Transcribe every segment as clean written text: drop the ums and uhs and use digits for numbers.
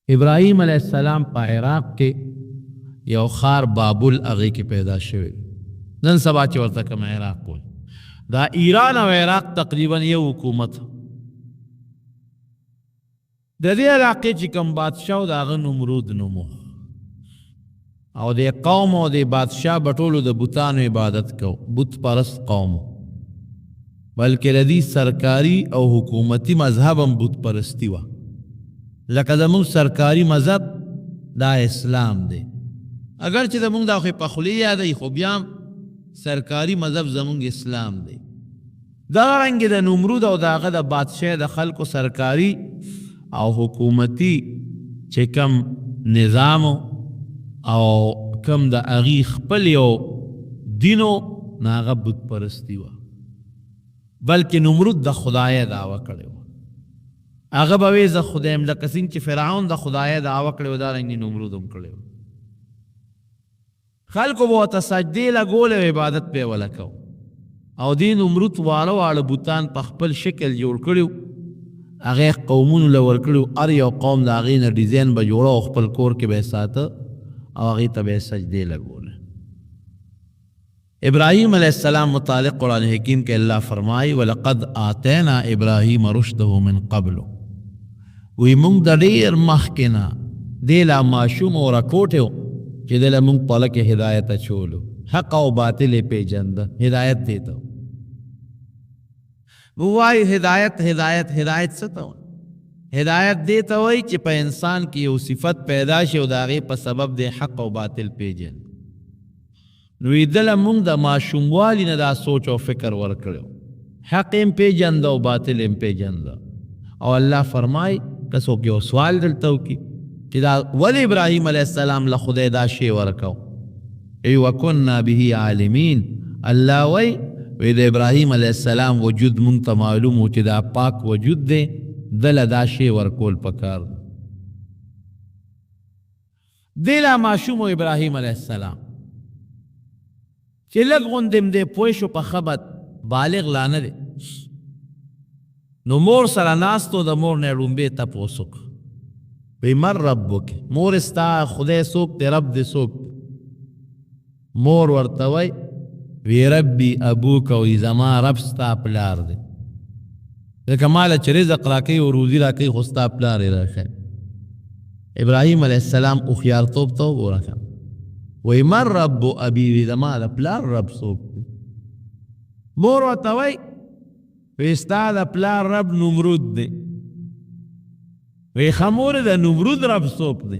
ابراهیم علیه السلام په عراق کې یو ښار بابل هغې کې پیدا شوی. نن سبا چې ورته کوم عراق وایي، دا ایران او عراق تقریبا یو حکومت. د دې علاقې چې کوم بادشاه و، د هغه نمرود نوم و، او د قوم او د بادشاه به ټولو د بتانو عبادت کو، بت پرست قوم، بلکې د دې سرکاري او حکومتي مذهب هم بت پرستی وه. لکه زموږ سرکاري مذهب دا اسلام دی، اگر چې زموږ دا خو په خولې یادوي، خو بیا هم سرکاري مذهب زموږ اسلام دی. دغه رنګ د نمرود او د هغه د بادشاه د خلکو سرکاري او حکومتي چې کم نظام او کم د هغې خپل یو دین و، نو هغه بت پرستي وه. بلکې نمرود د خدای دعوه کړې وه، هغه به وایي زه خدای یم، لکه څنګه چې فرعون د خدای دعوه کړې وه، دا رنګ نمرود هم کړې وه. خلکو به ورته سجدې لګولې او عبادت به یې وله کو. او دې نمرود واړه واړه بتان په خپل شکل جوړ کړي وو، هغه یې قومونو له ورکړي وو، هر یو قوم د هغې نه ډیزاین به جوړه او خپل کور کې به یې ساته او هغې ته به یې سجدې لګولې. ابراهیم علیه السلام متعلق قرآن حکیم کې الله فرمایي ولقد آتینا ابراهیم رشده من قبل، وی مونږ د ډېر مخکې نه دی لا ماشوم او رکوټی و چې دی له مونږ په کې هدایت اچولو، حق او باطل یې پېژنده، هدایت دی ته وایي. هدایت هدایت هدایت څه ته وایي؟ هدایت دې ته وایي چې په انسان کې یو صفت پیدا شي او د هغې په سبب دی حق او باطل پېژني. نو دله مونږ د ماشوموالي نه دا سوچ او فکر ورکړو، حق یې پېژنده او باطل یې پېژنده. او الله فرمایي که څوک یو سوال دلته وکړي چې دا ولې ابراهیم علیه السلام له خدای دا شی ورکو، ای وکنا به عالمین، الله وایي وی د ابراهیم علیه السلام وجود مونږ ته معلوم و چې دا پاک وجود دی، دله دا شی ورکول پکار دی. دی لا ماشوم و ابراهیم علیه السلام چې لږ غوندې هم دی پوه شو په ښه بد، بالغ لا نه دی، نو مور سره ناست و، د مور نه یې ړومبی تپوس وکړ، وی من ربک، مور ستا خدای څوک دی، رب دې څوک دی؟ مور ورته وایي وی ربي ابوک، وی زما رب ستا پلار دی، ځکه ماله چې رزق راکوي او روزي راکوي خو ستا پلار یې راښیي. ابراهیم علیه السلام هوښیارتوب ته وګوره که، وایي من رب ابي، وی زما د پلار رب څوک دی؟ مور ورته وایي وی ستا د پلار رب نمرود دی. وی ښه مورې د نمرود رب څوک دی؟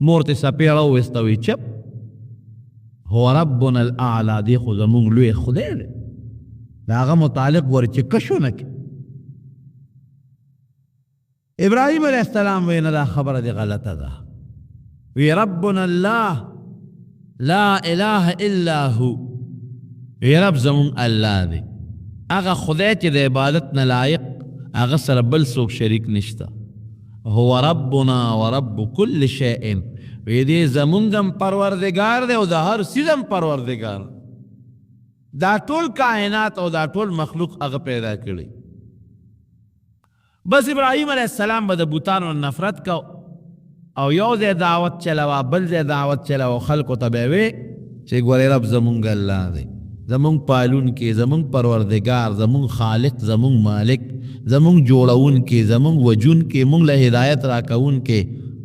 مور ته څپېړه وویسته، وی چپ، هو ربنا الاعلی، دی خو زموږ لوی خدای دی، د هغه متعلق ور چې کشو نه کړي. ابراهیم علیه السلام وی نه دا خبره دې غلطه ده، وی ربنا الله لا اله الا هو، وی رب زموږ الله دی، هغه خدای چې د عبادت نه لایق هغه سره بل څوک شریک نشته، هو ربنا ورب كل شیء، وی دی زمونږ هم پروردګار دی او د هر څیز هم پروردګار، دا ټول کائنات او دا ټول مخلوق هغه پیدا کړی. بس ابراهیم علیه السلام به د بتانو نفرت کو او یو ځای دعوت چلوه بل ځای دعوت چلوه، خلکو ته به وی چې ګورې رب زمونږ الله دی، زمونږ پالونکی، زمونږ پروردګار، زمونږ خالق، زمونږ مالک، زمونږ جوړونکی، زمونږ وجونکی، مونږ له هدایت راکوونکی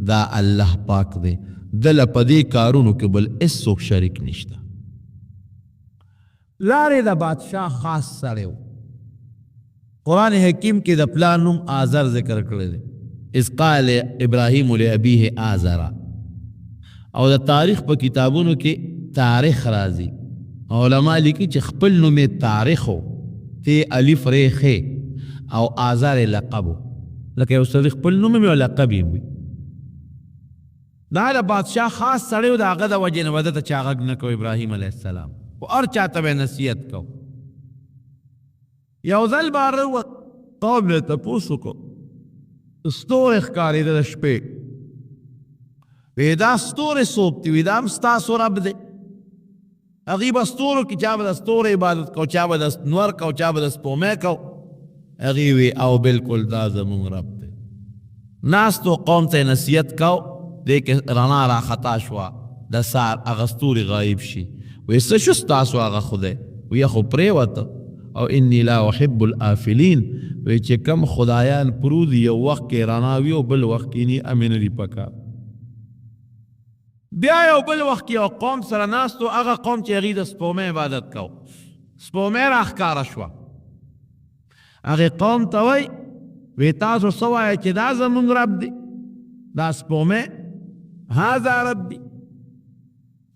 دا الله پاک دی، دله په دې کارونو کې بل هېڅوک شریک نشته. لارې د بادشاه خاص سړی و. قرآن حکیم کې د پلار نوم آزر ذکر کړی دی، اذ قال ابراهیم لابیه آزر، او د تاریخ په کتابونو کې تاریخ راځي، علما لیکي چې خپل نوم یې تاریخ و، ت الف ر خ، او آزر یې لقب و، لکه یو سړي خپل نوم یې او لقب یې وي. دا د بادشاه خاص سړی و، د هغه د وجې نه به ده ته چا غږ نه کو ابراهیم علیه السلام، خو هر چا ته به یې نصیحت کو. یو ځل به هغه قوم نه تپوس وکړو، ستوری ښکارېده د شپې، وی دا ستوری څوک دی؟ وی دا هم ستاسو رب دی. هغوی به ستورو کې چا به د ستورو عبادت کو، چا به د نور کو، چا به د سپوږمۍ کو. هغوی وی او بالکل دا زموږ رب دی. ناست و قوم ته نصیحت کاو، دې کې رڼا را خطا شوه، د سهار هغه ستوري غایب شي. وی څه شو ستاسو هغه خدای؟ وی خو پرېوته. او انی لا احب الافلین، وی چې کم خدایان پروزي، یو وخت کې رڼا وي او بل وخت کې نی، امې نه دي پکار. بیا یو بل وخت کې یو قوم سره ناست و، هغه قوم چې هغوی د سپومې عبادت کاو، سپومې راښکاره شوه. هغې قوم ته وایي، وی تاسو څه وایئ چې دا زمونږ رب دی، دا سپومې، هذا ربي؟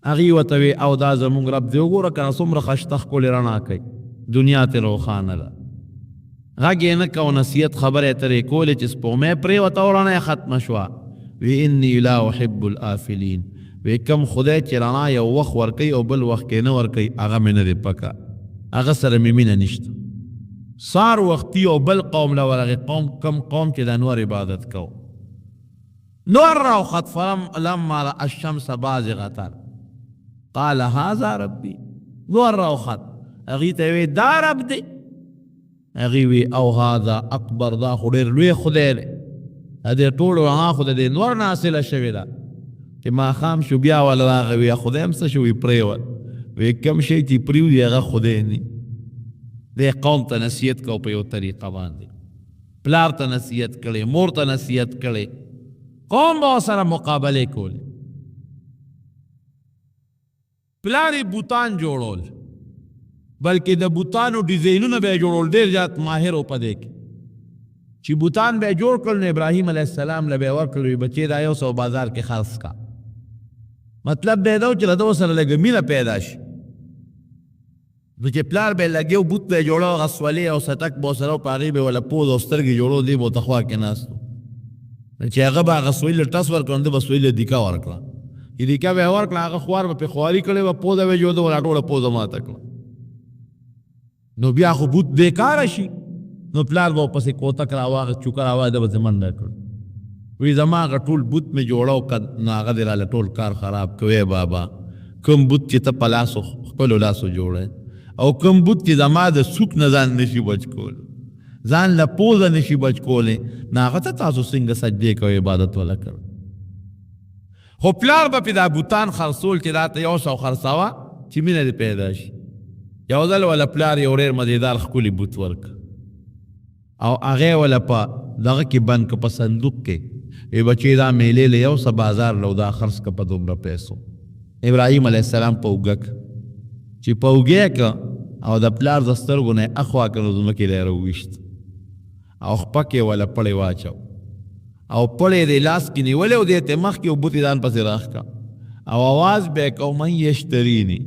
هغوی ورته وی او دا زمونږ رب دی، وګوره که نه څومره ښایسته ښکلې رڼا کوي، دنیا ترې روښانه ده. غږ یې نه کو، نصیحت خبرې ترې کولې چې سپومې پرېوته او رڼا یې ختمه شوه. وی انی لا احب الافلین، وی کم خدای چې رڼا یو وخت ورکوي او بل وخت کې نه ورکوي، هغه مې نه دی پکار، هغه سره مې مینه نشته. سار وختي او بل قوم له ورغی، قوم کم قوم چې د نور عبادت کو، نور راوخت. فلم لما رأى الشمس بازغة قال هذا ربي. نور راوخت، هغوی ته وی دا رب دی. هغوی وی او هذا اکبر، دا خو ډېر لوی خدای دی، د دې ټولو رڼا خو د دې نور نه حاصله شوې ده. چې ماښام شو بیا ول راغی، وی خدای هم څه شو؟ وی پرېوت. وی کم شی چې پرېوځي هغه خدای نه دی. قوم ته نصیحت کو په یو طریقه باندې، پلار ته نصیحت کړي، مور ته نصیحت کړي، قوم به سره مقابله کولې. پلار یې بوتان جوړول، بلکې د بوتانو ډیزاینونه به یې جوړول، ډېر زیات ماهر و په دې کې. چې بوتان به یې جوړ کړل نو ابراهیم علیه السلام له به یې ورکړل، وي بچې دا یو څه بازار کې خرڅ کا. مطلب به یې دا و چې له ده سره لږه مینه پیدا شي. نو چې پلار به یې لګې او بوت به یې جوړو، هغه سولې او څټک به ورسره په هغې به یې ورله پوز او سترګې جوړو، دی به ورته خوا کې ناست و. نو چې هغه به هغه سولې له ټس ورکړ، نو ده به سولې له دیکه ورکړه. چې دیکه به یې ورکړه، هغه خوار به پرې خواري کړې وه، پوزه به یې جوړه، ولا ټوله پوزه ماته کړه. نو بیا خو بوت بېکاره شي. نو پلار به ورپسې کوتک راواخیست، چوکه راواخیست، ده به ځې منډه کړ. وی زما هغه ټول بوت مې جوړو که نو هغه دې راله ټول کار خراب کوي. بابا، کوم بوت چې ته په لاسو خپلو لاسو جوړی او کوم بوت چې زما د سوک نه ځان نشي بچ کولی، ځان له پوزه نشي بچ کولی، نو هغه ته تاسو څنګه سجدې کوئ، عبادت وله کوئ؟ خو پلار به پې دا بوتان خرڅول چې دا ته یو څه خرڅوه چې مینه دې پیدا شي. یو ځل وله پلار یو ډېر مزیدار ښکلي بوت ورکړ او هغه وله په دغه کې بند که، په صندوق کې. وی بچې دا میلې له یو څه بازار له دا خرڅ که په دومره پیسو. ابراهیم علیه السلام په اوږه که، چې په اوږه که او د پلار د سترګو نه یې اخوا که، نو ځمکې له یې راوویشت او خپه کې وله پړی واچو او پړی دې لاس کې نیولی او دې ته مخکې او بوتې ځان پسې راښکه او اواز به یې کو، من یشتریني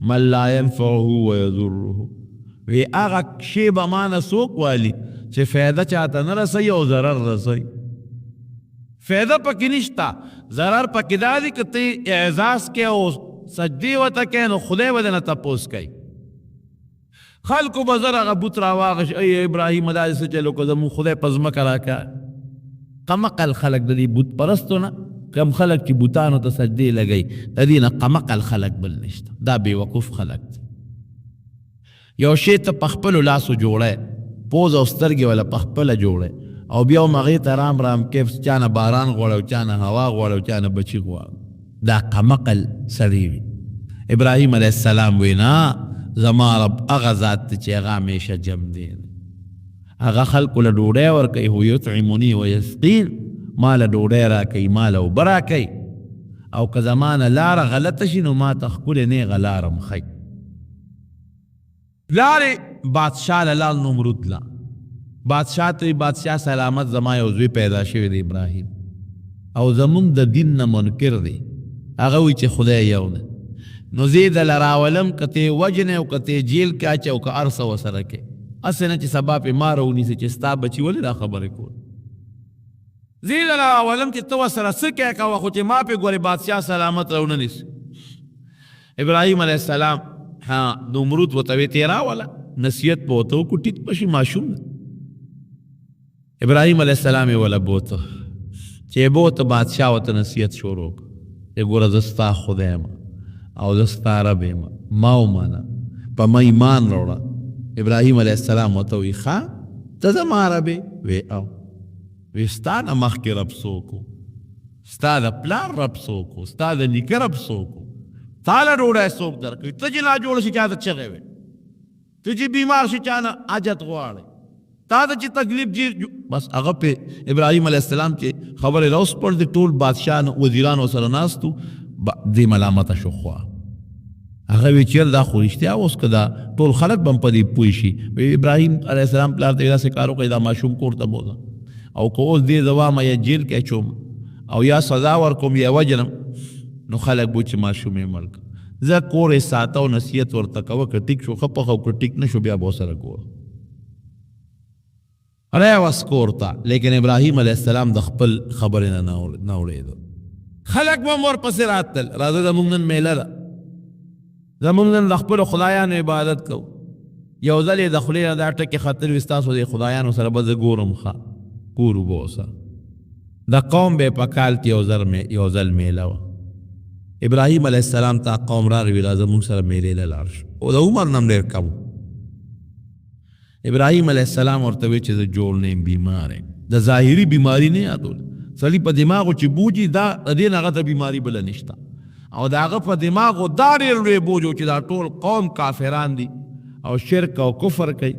من لا ینفعه ویضره. وی هغه شی به ما نه څوک والي چې فایده چاته نه رسوي او ضرر رسوي؟ فایده پکې نشته، ضرر پکې دا دی که ته اعزاز کې او سجدې ورته کوې نو خدای به درنه تپوس کوي. خلکو به زر هغه بت راواخیست، ای ابراهیم دا دې څه چل وکړو، زموږ خدای په ځمکه راکړه. قمقل خلک د دې بت پرستو نه، کم خلک چې بتانو ته سجدې لګوي، د دې نه قمقل خلک بل نشته. دا بېوقوف خلک دي. یو شی ته په خپلو لاسو جوړی، پوزه او سترګې وله په خپله جوړی او بیا هم هغې ته رام رام کیف، چا نه باران غواړي او چا نه هوا غواړي او چا نه بچي غواړي. دا قمقل سړی وي. ابراهیم علیه السلام وی نه، زما رب هغه ذات دی چې هغه همیشه جم دی، هغه خلکو له ډوډۍ ورکوي، هو یطعمني و یسقین، ما له ډوډۍ راکوي، ما له اوبه راکوي، او که زما نه لاره غلطه شي نو ما ته ښکلې نېغه لاره هم ښیي. پلار یې بادشاه له لاړ نمرود له بادشاه ته، بادشاه سلامت، زما یو زوی پیدا شوی دی ابراهیم او زمونږ د دین نه منکر دی، هغه وایي چې خدای یو دی، نو زه یې دله راولم، که ته یې وژنې او که ته یې جیل کې اچوې او که هر څه ورسره کوې، هسې نه چې سبا پرې ماره ونیسي چې ستا بچي ولې دا خبرې کولې. زه یې دله راولم چې ته ورسره څه کوې کوه، خو چې ما پرې ګورې بادشاه سلامت راونه نیسي. ابراهیم علیه السلام ها نمرود ورته وی ته یې راوله، نصیحت به ورته وکړو، ټیټ به شي، ماشوم دی. ابراهیم علیه السلام یې وله بوته، چې یې بوته بادشاه ورته نصیحت شروع کړ، چې ګوره زه ستا خدای یم او زه ستا رب یم، ما ومنه، په ما ایمان راوړه. ابراهیم علیه السلام ورته وی ښه ته زما رب یې؟ وی او. وی ستا نه مخکې رب څوک و؟ ستا د پلار رب څوک و؟ ستا د نیکه رب څوک و؟ تا له ډوډۍ څوک درکوي؟ ته چې ناجوړه شې چا ته چغې وې؟ ته چې بیمار شې چا نه حاجت غواړې؟ تا ته چې تکلیف جیر بس هغه په ابراهیم علیه السلام چې خبرې راوسپړدې، ټول بادشاه وزیرانو سره ناست وو، دې ملامته شو. خوا هغه وی چې دا خو رښتیا اوس که دا ټول خلک به هم په دې پوه شي. وی ابراهیم علیه السلام پلار ته داسې کار وکړي، دا ماشوم کور ته بوځه، او که اوس دې زه وامه یا جیل کې اچوم او یا سزا ورکوم یا وژنم، نو خلک به چې ماشوم یې مړ کړ. زه کور یې ساته او نصیحت ورته کوه، که ټیک شو ښه پخه او که ټیک نه شو بیا به ورسره ګوره. راوست کور ته، لیکن ابراهیم علیه السلام د خپل خبرې نه نه اورېده. خلک به هم ورپسې راتلل، راځه زموږ نن میله ده، زموږ نن د خپلو خدایانو عبادت کوو. یو ځل یې د خولې نه دا ټکې ختلي وي، ستاسو د خدایانو سره به زه ګورم، ښه ګورو به ورسره. د قوم به په کال کې یو ځل میله وه. ابراهیم علیه السلام ته قوم راغی، وی راځه موږ سره میلې له لاړ شو، او د عمر نه هم ډېر کم و. ابراهیم علیه السلام ورته وی چې زه جوړ نه یم، بیمار یم. د ظاهري بیماری نه یادول، سړي په دماغو چې بوجي دا د دې نه غټه بیماری بله نشته، او د هغه په دماغو دا ډېر لوی بوج و چې دا ټول قوم کافران دي او شرک او کفر کوي،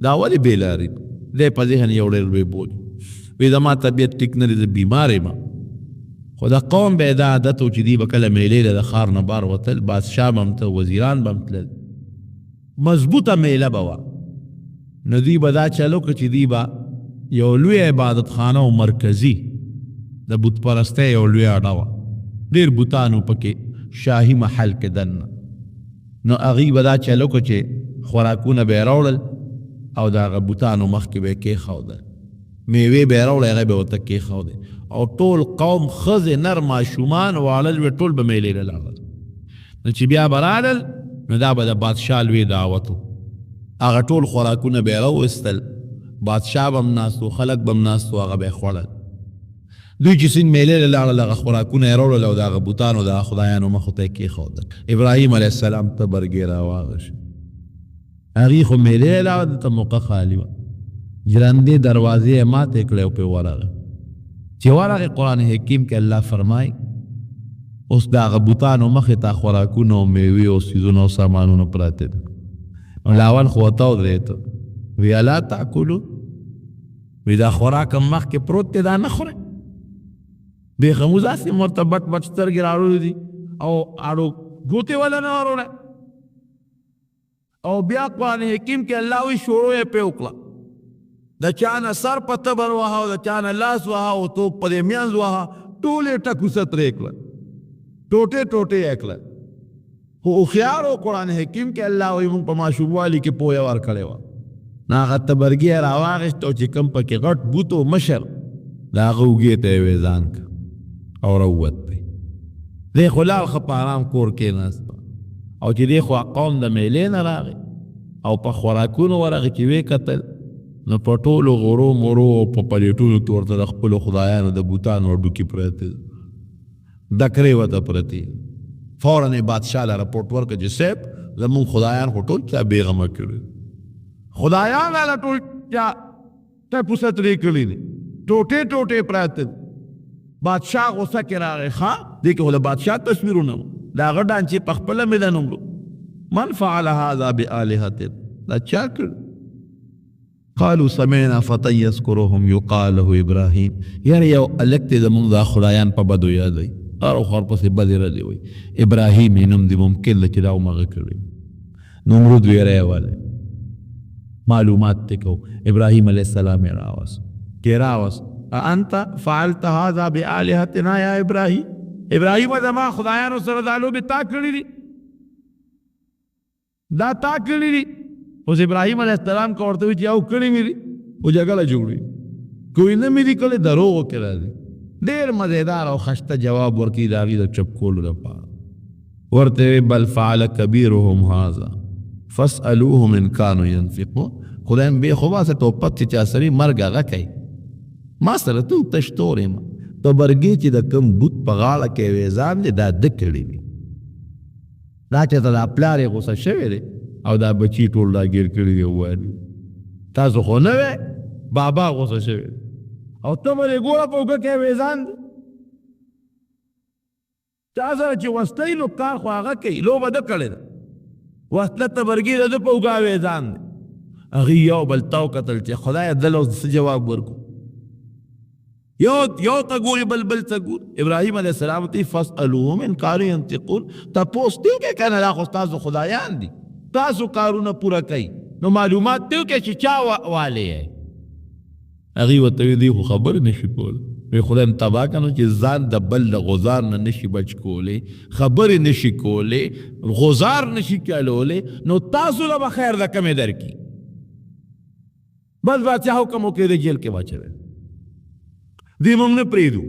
دا ولې بې لارې دي؟ دی په ذهن یو ډېر لوی بوج وی، زما طبیعت ټیک نه دی، زه بیمار یم. خو د قوم به دا عادت و چې دوی به کله میلې له د ښار نه بار وتل، بادشاه به هم ته، وزیران به هم تلل، مضبوطه میله به وه. نو دوی به دا چل وکړ چې دوی به یو لوی عبادتخانه او مرکزي د بت پرستۍ یو لوی اډه وه، ډېر بتان وو پکې شاهي محل کې دننه. نو هغوی به دا چل وکړ چې خوراکونه به یې راوړل او د هغه بتانو مخکې به یې کېښودل، میوې به یې راوړې، هغه به یې ورته کېښودې، او ټول قوم ښځې نر ماشومان واړه لوی ټول به میلې له لاړل. نو چې بیا به رالل نو دا به د بادشاه لوی دعوت و، هغه ټول خوراکونه به یې راوویستل، بادشاه به هم ناست و، خلک به هم ناست و، هغه به یې خوړل. دوی چې څنګه میلې له لاړل هغه خوراکونه یې راوړل او د هغه بتانو د هغه خدایانو مخو ته یې کېښودل. ابراهیم علیه السلام ته برګې راواغشي، هغوی خو میلې له لاړل، دلته موقع خالي وه، ژرندې دروازې یې ماتې کړې او پرې ورغی. چې ورغی قرآن حکیم کې الله فرمایي اوس د هغه بتانو مخې ته خوراکونه او میوې او څیزونه او سامانونه پراته دي. نو لاول خو ورته ودرېده، وی الا تاکلو، وی دا خوراک هم مخکې پروت دی، دا نه خورئ. بې خموز هسې هم ورته بټ بټ سترګې راوړلې دي او اړو ګوتې وله نه وروړی. او بیا قرآن حکیم کې الله وایي شروع یې پرې وکړه، د چا نه سر په تبر وهه او د چا نه لاس وهه او توپ په دې مینځ وهه، ټول یې ټکوسه ترې کړل، ټوټې ټوټې یې کړل. خو هوښیار و، قرآن حکیم کې الله وایي موږ په ماشوموالي کې پوهه ورکړې وه. نو هغه تبرګی یې راواخیست او چې کوم پکې غټ بوت و مشر، د هغه اوږې ته یې ویزان کړ او راووت دی. دی خو لاړ ښه په آرام کور کېناست، او چې دی خو قوم د میلې نه راغی او په خوراکونو ورغی، چې ویې کتل نو په ټولو غرو مرو او په پلیټونو کې ورته د خپلو خدایانو د بوتانو هډوکي پراته دي، ډکرې ورته پرتې. فوراً یې بادشاه له رپورټ ورکړ چې صاحب زموږ خدایان خو ټول چا بېغمه کړي، خدایان راله ټول چا ټپوسه ترې کړي دي، ټوټې ټوټې پراته دي. بادشاه غوسه کې راغی، ښه دې کې خو د بادشاه تصویرونه وو، د هغه ډانچې په خپله مې ده نومرو، من فعل هذا بآلهتنا، دا چا کړي؟ قالوا سمعنا فتى يذكرهم يقال له ابراهيم. یاره یو هلک دی زموږ دا خدایان په بدو یادوي، هر خو ورپسې بدې ردې وایي، ابراهیم یې نوم دی، ممکن ده چې دا همغه کړي. نمرود ویری والی معلومات ته کو، ابراهیم علیه السلام یې راوست، چې راوست انت فعلت هذا بآلهتنا یا ابراهیم، ابراهیم زما خدایانو سره دا لوبې تا کړي دي، دا تا کړي دي. اوس ابراهیم علیه السلام که ورته وایي چې یو کړي مې دي، خو جګړه جوړوي، که وایي نه مې دي کړي دروغو کې راځي. ډېر مزیدار او خشته جواب ورکوي د هغوی د چپ کولو لپاره. ورته وایي بل فعل کبیرهم هذا فاسألوهم ان كانوا ينفقون. خدای بې خو باسه ټوپک چې چا سره مرګ هغه کوي، ما سره ته تش تور یم، تبرګې چې د کوم بوت په غاړه کې ویزان دی دا ده کړي دي، دا چې ته دا پلار یې غوسه شوی دی او دا بچي ټول راګیر کړي دي ووایي تاسو خو نه وی، بابا غوسه شوی دی. او ته به دې ګوره په اوږه کې اوېزان دی. چا سره چې وسله وي نو کار خو هغه کوي، لوبه ده کړې ده، وسله تبرګي د ده په اوږه اوېزان دی. هغوی یو بل ته وکتل چې خدایه ده له اوس څه جواب ورکړو. یو یو ته ګوري بل بل ته ګوري. ابراهیم علیه السلام ته فاسألوهم ان کانوا ینطقون، تپوس دې وکړئ که نه دا خو ستاسو خدایان دي، تاسو کارونه پوره کوئ، نو معلومات دې وکړئ چې چا والي یئ. هغوی ورته وویل دوی خو خبرې نه شي کولی. وی خدای مې تباه کړه چې ځان د بل د غزار نه نشي بچ کولی، خبرې نشي کولی، غزار نشي چلولی، نو تاسو له به خیر د کومې درکړي. بس بادشاه حکم وکړي دی جیل کې واچوي، دی مونږ نه پرېږدو.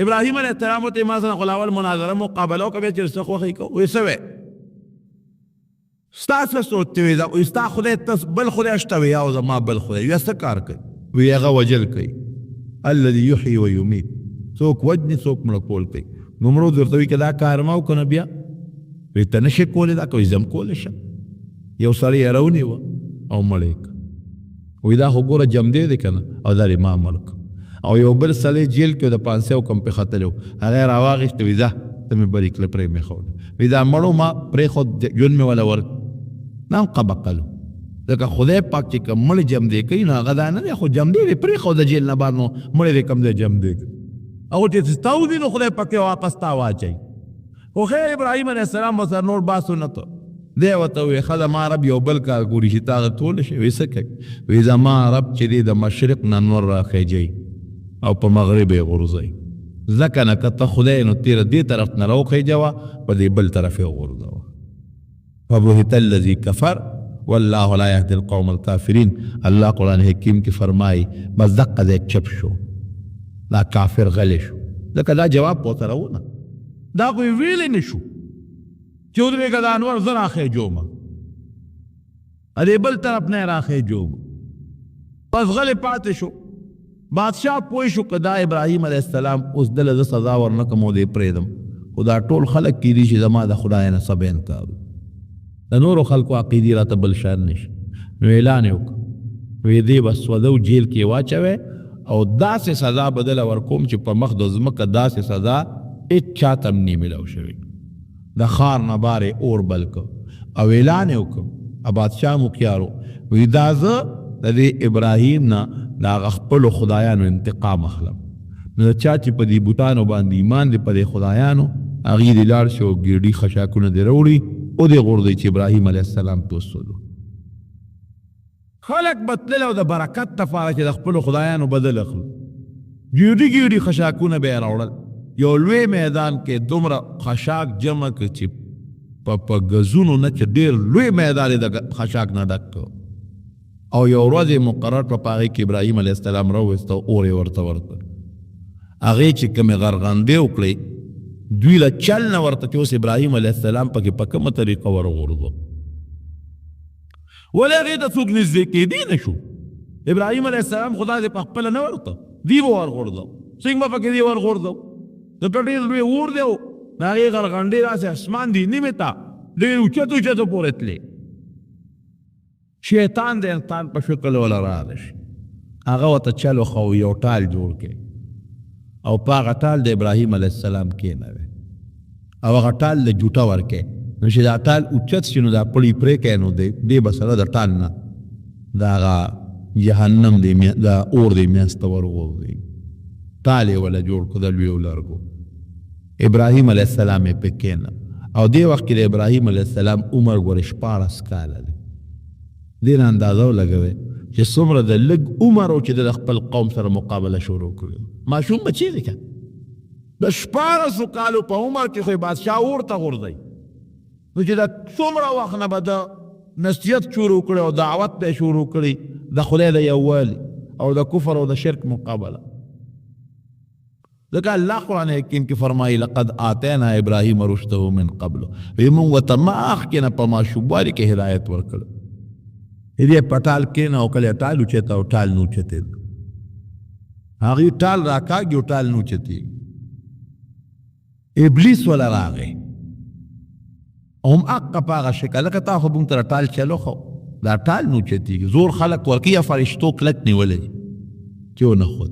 ابراهیم علیه السلام ورته ما سره خو اول مناظره مقابله وکړه، بیا چې څه خوښه یې کوو. وایي څه وایې؟ ستا څه سوچ دی؟ وایي ستا خدای ته بل خدای شته؟ وایي او زما بل خدای. وایي څه کار کوي؟ وایي هغه وژل کوي، الذي یحیي و یمیت، څوک وژني څوک مړه کول کوي. نمرود ورته وایي که دا کار ما وکړه نو بیا؟ وایي ته نشې کولی دا کوي، زه هم کولی شم. یو سړی یې راونیوه او مړ یې کړ. وایي دا خو ګوره جمدی دی که نه، او دا دې ما مړ کړ. او یو بل سړی جیل کې د پانسۍ حکم پرې ختلی و، هغه یې راواخیست، وایي ځه ته مې بري کړې، پرې مې ښوده. وایي دا مړ و ما پرېښود، ژوند مې وله ورکړ. دا هم قبقل و، ځکه خدای پاک چې کوم مړ جمدی کوي نو هغه دا نه دی، خو جمدی دې پرېښود د جیل نه بهر، نو مړی دې کوم ځای جمدی کړ، او چې ستا وځي نو خدای پکې واپس تا واچوي. خو خیر ابراهیم علیه السلام ورسره نور بحث ونه کړ. دی ورته وویل ښه زما رب یو بل کار ګوري چې تا هغه کولی شې. وایي څه کوي؟ وایي زما رب چې دی د مشرق نه نور راخیژوي او په مغرب یې غورځوي، ځکه نه که ته خدای نو تېره دې طرف نه راوخیژوه په دې بل طرف یې وغورځوه. فبهت الذي کفر والله لا يهدي القوم الكافرين. الله قرآن حکیم کې فرمایي بس دقه ځای چپ شو، دا کافر غلی شو، ځکه دا جواب ورسره و نه، دا خو یې ویلی نه شو چې ودرېږه دا انور زه راخېجوم، دې بل طرف نه یې راخېجوم. بس غلی پاتې شو. بادشاه پوه شو که دا ابراهیم علیه السلام اوس دله زه سزا ورنه کړم او دی پرېږدم، خو دا ټول خلک کېدی شي زما د خدای نه سبا انکار وکړي، د نورو خلکو عقیدې راته بل شان نه شي. نو اعلان یې وکړ، وایي دی به سوځو جیل کې واچوی او داسې سزا به دله ورکوم چې په مخ د ځمکه داسې سزا هېڅ چاته هم نه میلاو شوې. د ښار نه بار یې اور بل کړ او اعلان یې وکړ. بادشاه هم هوښیار و، وایي دا زه د دې ابراهیم نه د هغه خپلو خدایانو انتقام اخلم. نو د چا چې په دې بوتانو باندې ایمان دی، په دې خدایانو، هغوی دې لاړ شي او ګېډي خشاکونه دې راوړي او دې غورځوي چې ابراهیم علیه السلام پرې وسوځو. خلک به تلل او د برکت لپاره چې د خپلو خدایانو بدل اخلو، ګېډي ګېډي خشاکونه به یې راوړل. یو لوی میدان کې دومره خشاک جمع کړ چې په ګزونو نه چې ډېر لوی میدان یې د خشاک نه ډک کړ. او یو ورځ یې مقرر کړه، په هغې کې ابراهیم علیه السلام راوویسته او اور یې ورته ورکړ. هغې چې کومې غرغندې وکړې، دوی له چل نه ورته چې اوس ابراهیم علیه السلام پکې په کومه طریقه ورغورځو، ولې هغې ته څوک نږدې کېدی نه شو. ابراهیم علیه السلام خو داسې په خپله نه ورته، دی به ورغورځو، څنګه به پکې دی ورغورځو؟ ځکه ډېر لوی اور دی او د هغې غرغنډې داسې اسمان دی نیمې ته ډېر اوچت اوچتو پورې تلې. شیطان د انسان په شکل وله راغی شي، هغه ورته چل وښوو، یو ټال جوړ کړي او په هغه ټال د ابراهیم علیه السلام کښېنوي او هغه ټال له جوټه ورکړي، نو چې دا ټال اوچت شي نو دا پړی پرې کړي، نو دی به سره د ټال نه د هغه جهنم دی د اور دی منځ ته ورغورځي. ټال یې وله جوړ کړو د لویو لرګو، ابراهیم علیه السلام یې پرې کښېنه. او دې وخت کې د ابراهیم علیه السلام عمر ګورې 16 کاله دی. دې نه اندازه ولګوئ چې څومره د لږ عمر و چې د خپل قوم سره مقابله شروع کړې. ماشوم بچی دی که د 16 کالو په عمر کې خو یې بادشاه اور ته غورځوي، نو چې د څومره وخت نه به ده نصیحت شروع کړي او دعوت به یې شروع کړي د خدای د یووالي او د کفر او د شرک مقابله. ځکه الله قرآن حکیم کې فرمایي لقد آتینا ابراهیم رشده من قبل، وایي موږ ورته مخکې نه په ماشوموالي کې هدایت ورکړ. دې په ټال کښېنه او کله ټال اوچته او ټال نه اوچتېد، هغوی ټال راکاږي او ټال نه اوچتېږي. ابلیس وله راغی هم اقه په هغه شکل، لکه تا خو موږ ته ټال چلو، خو دا ټال نه اوچتېږي، زور خلک ورکوي یا فرشتو کلک نیولی چې ونه خود.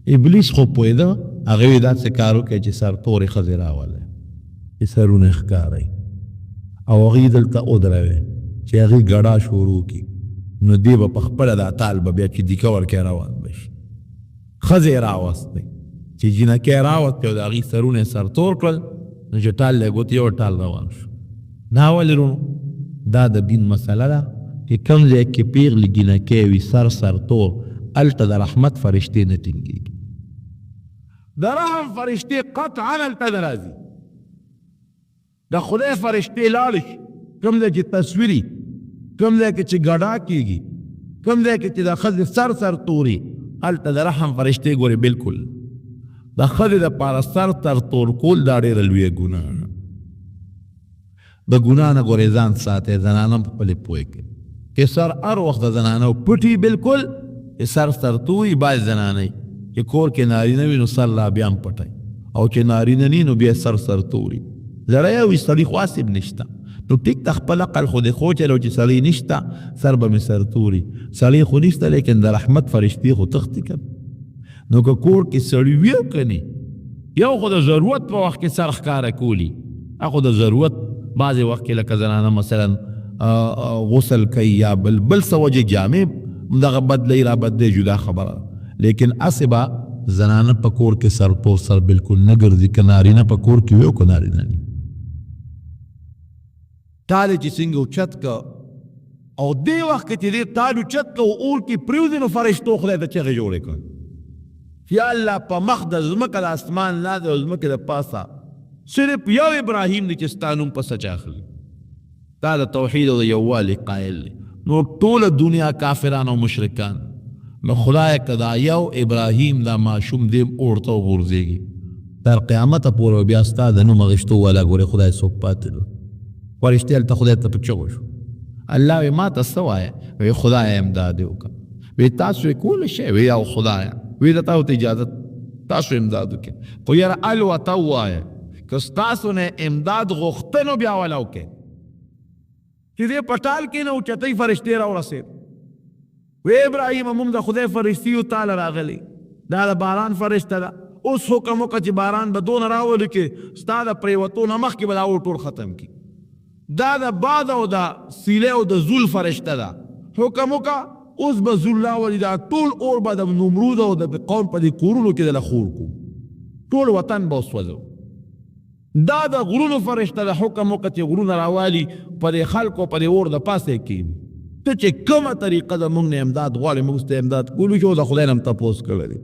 ابلیس خو پوهېده، هغه وی داسې کار وکړي چې سر تورې ښځې راولې چې سرونه یې ښکاروي او هغوی دلته ودروي چې هغوی ګډا شروع کړي، نو دی به په خپله دا تال به بیا چې دیکه ورکوي روان به شي. ښځې یې راوستې، چې جینکۍ یې راوستې او د هغوی سرونه یې سرتور کړل، نو چې ټال له ګوتې یو ټال روان شو. دا ولې وروڼو؟ دا د دین مسله ده چې کوم ځای کې پیغلې جینکۍ وي سر سرتور، هلته د رحمت فرشتې نه ټینګېږي. د رحم فرشتې قطعا هلته نه راځي. د خدای فرشتې لاړې شي کوم ځای چې تصویري، کوم ځای کې چې ګډا کېږي، کوم ځای کې چې د ښځې سر سر توري، هلته د رحم فرشتې ګورې بالکل د ښځې دپاره سر تر تور کول دا ډېره لویه ګناه ده. د ګناه نه ګورې ځان ساتئ، زنانه هم خپلې پوهې کوي چې سر هر وخت د زنانو پټي، بالکل چې سر سر توري باید زنانه چې کور کې نارینه وي نو سر لا بیا هم پټوي، او چې نارینه نی نو بیا سر سر توري. زړی وي سړي خو هسې هم نشته، نو ټیک ته خپل عقل خو دې خو چلو چې سړی نشته سر به مې سر توري، سړی خو نشته لیکن د رحمت فرشتې خو تښتي که نه. نو که کور کې سړی وي او که نه، یو خو د ضرورت په وخت کې سر ښکاره کولی، هغه خو د ضرورت بعضې وخت کې لکه زنانه مثلا غسل کوي یا بل بل څه وجې جامې دغه بدلوي را بدلوي، جدا خبره ده، لیکن هسې به زنانه په کور کې سر تور سر بالکل نه ګرځي، که نارینه په کور کې وي او که نارینه نه. ټال یې چې څنګه اوچت که او دې وخت کې چې دې ټال اوچت که او اور کې پرېوځي، نو فرشتو خدای ته چغې جوړې کړې چې یا الله په مخ د ځمکه د اسمان لاندې او ځمکې د پاسه صرف یو ابراهیم دی چې ستا نوم په سچ اخلي، تا د توحید او د یووالي قایل دی، نو ټوله دنیا کافران او مشرکان، نو خدای که دا یو ابراهیم دا ماشوم دې هم اور ته وغورځېږي تر قیامته پورې به بیا ستا د نوم اخیستو والا ګورې خدای څوک پاتې نه. فرشتې هلته خدای ته په چغو شو، الله وی ما ته څه وایه؟ وی خدایه امداد یې وکړه. وی تاسو یې کولی شئ؟ وی او خدایه. وی زه تاسو ته اجازه تاسو امداد وکړئ، خو یاره الوته ووایه که ستاسو نه امداد غوښته نو بیا ولا وکړئ. چې دې په ټال کې نه اوچتۍ فرشتې راورسېد، وی ابراهیمه موږ د خدای فرشتې یو، تاله راغلي، دا د باران فرشته ده، اوس حکم وکړه چې باران به دونه راولي چې ستا د پرېوتو نه مخکې به دا اور ټول ختم کړي. دا د باد او د سیلۍ او د زول فرشته ده، حکم وکړه اوس به زول راولي، دا ټول اور به د نمرود او د قوم په دې کورونو کې دله خور کړو، ټول وطن به وسوځو. دا د غرونو فرشته ده، حکم وکړه چې غرونه راوالي په دې خلکو په دې اور د پاسه یې کښېني. ته چې کومه طریقه د موږ نه امداد غواړې موږ ستا امداد کولی شو، د خدای نه هم تپوس کړی دی.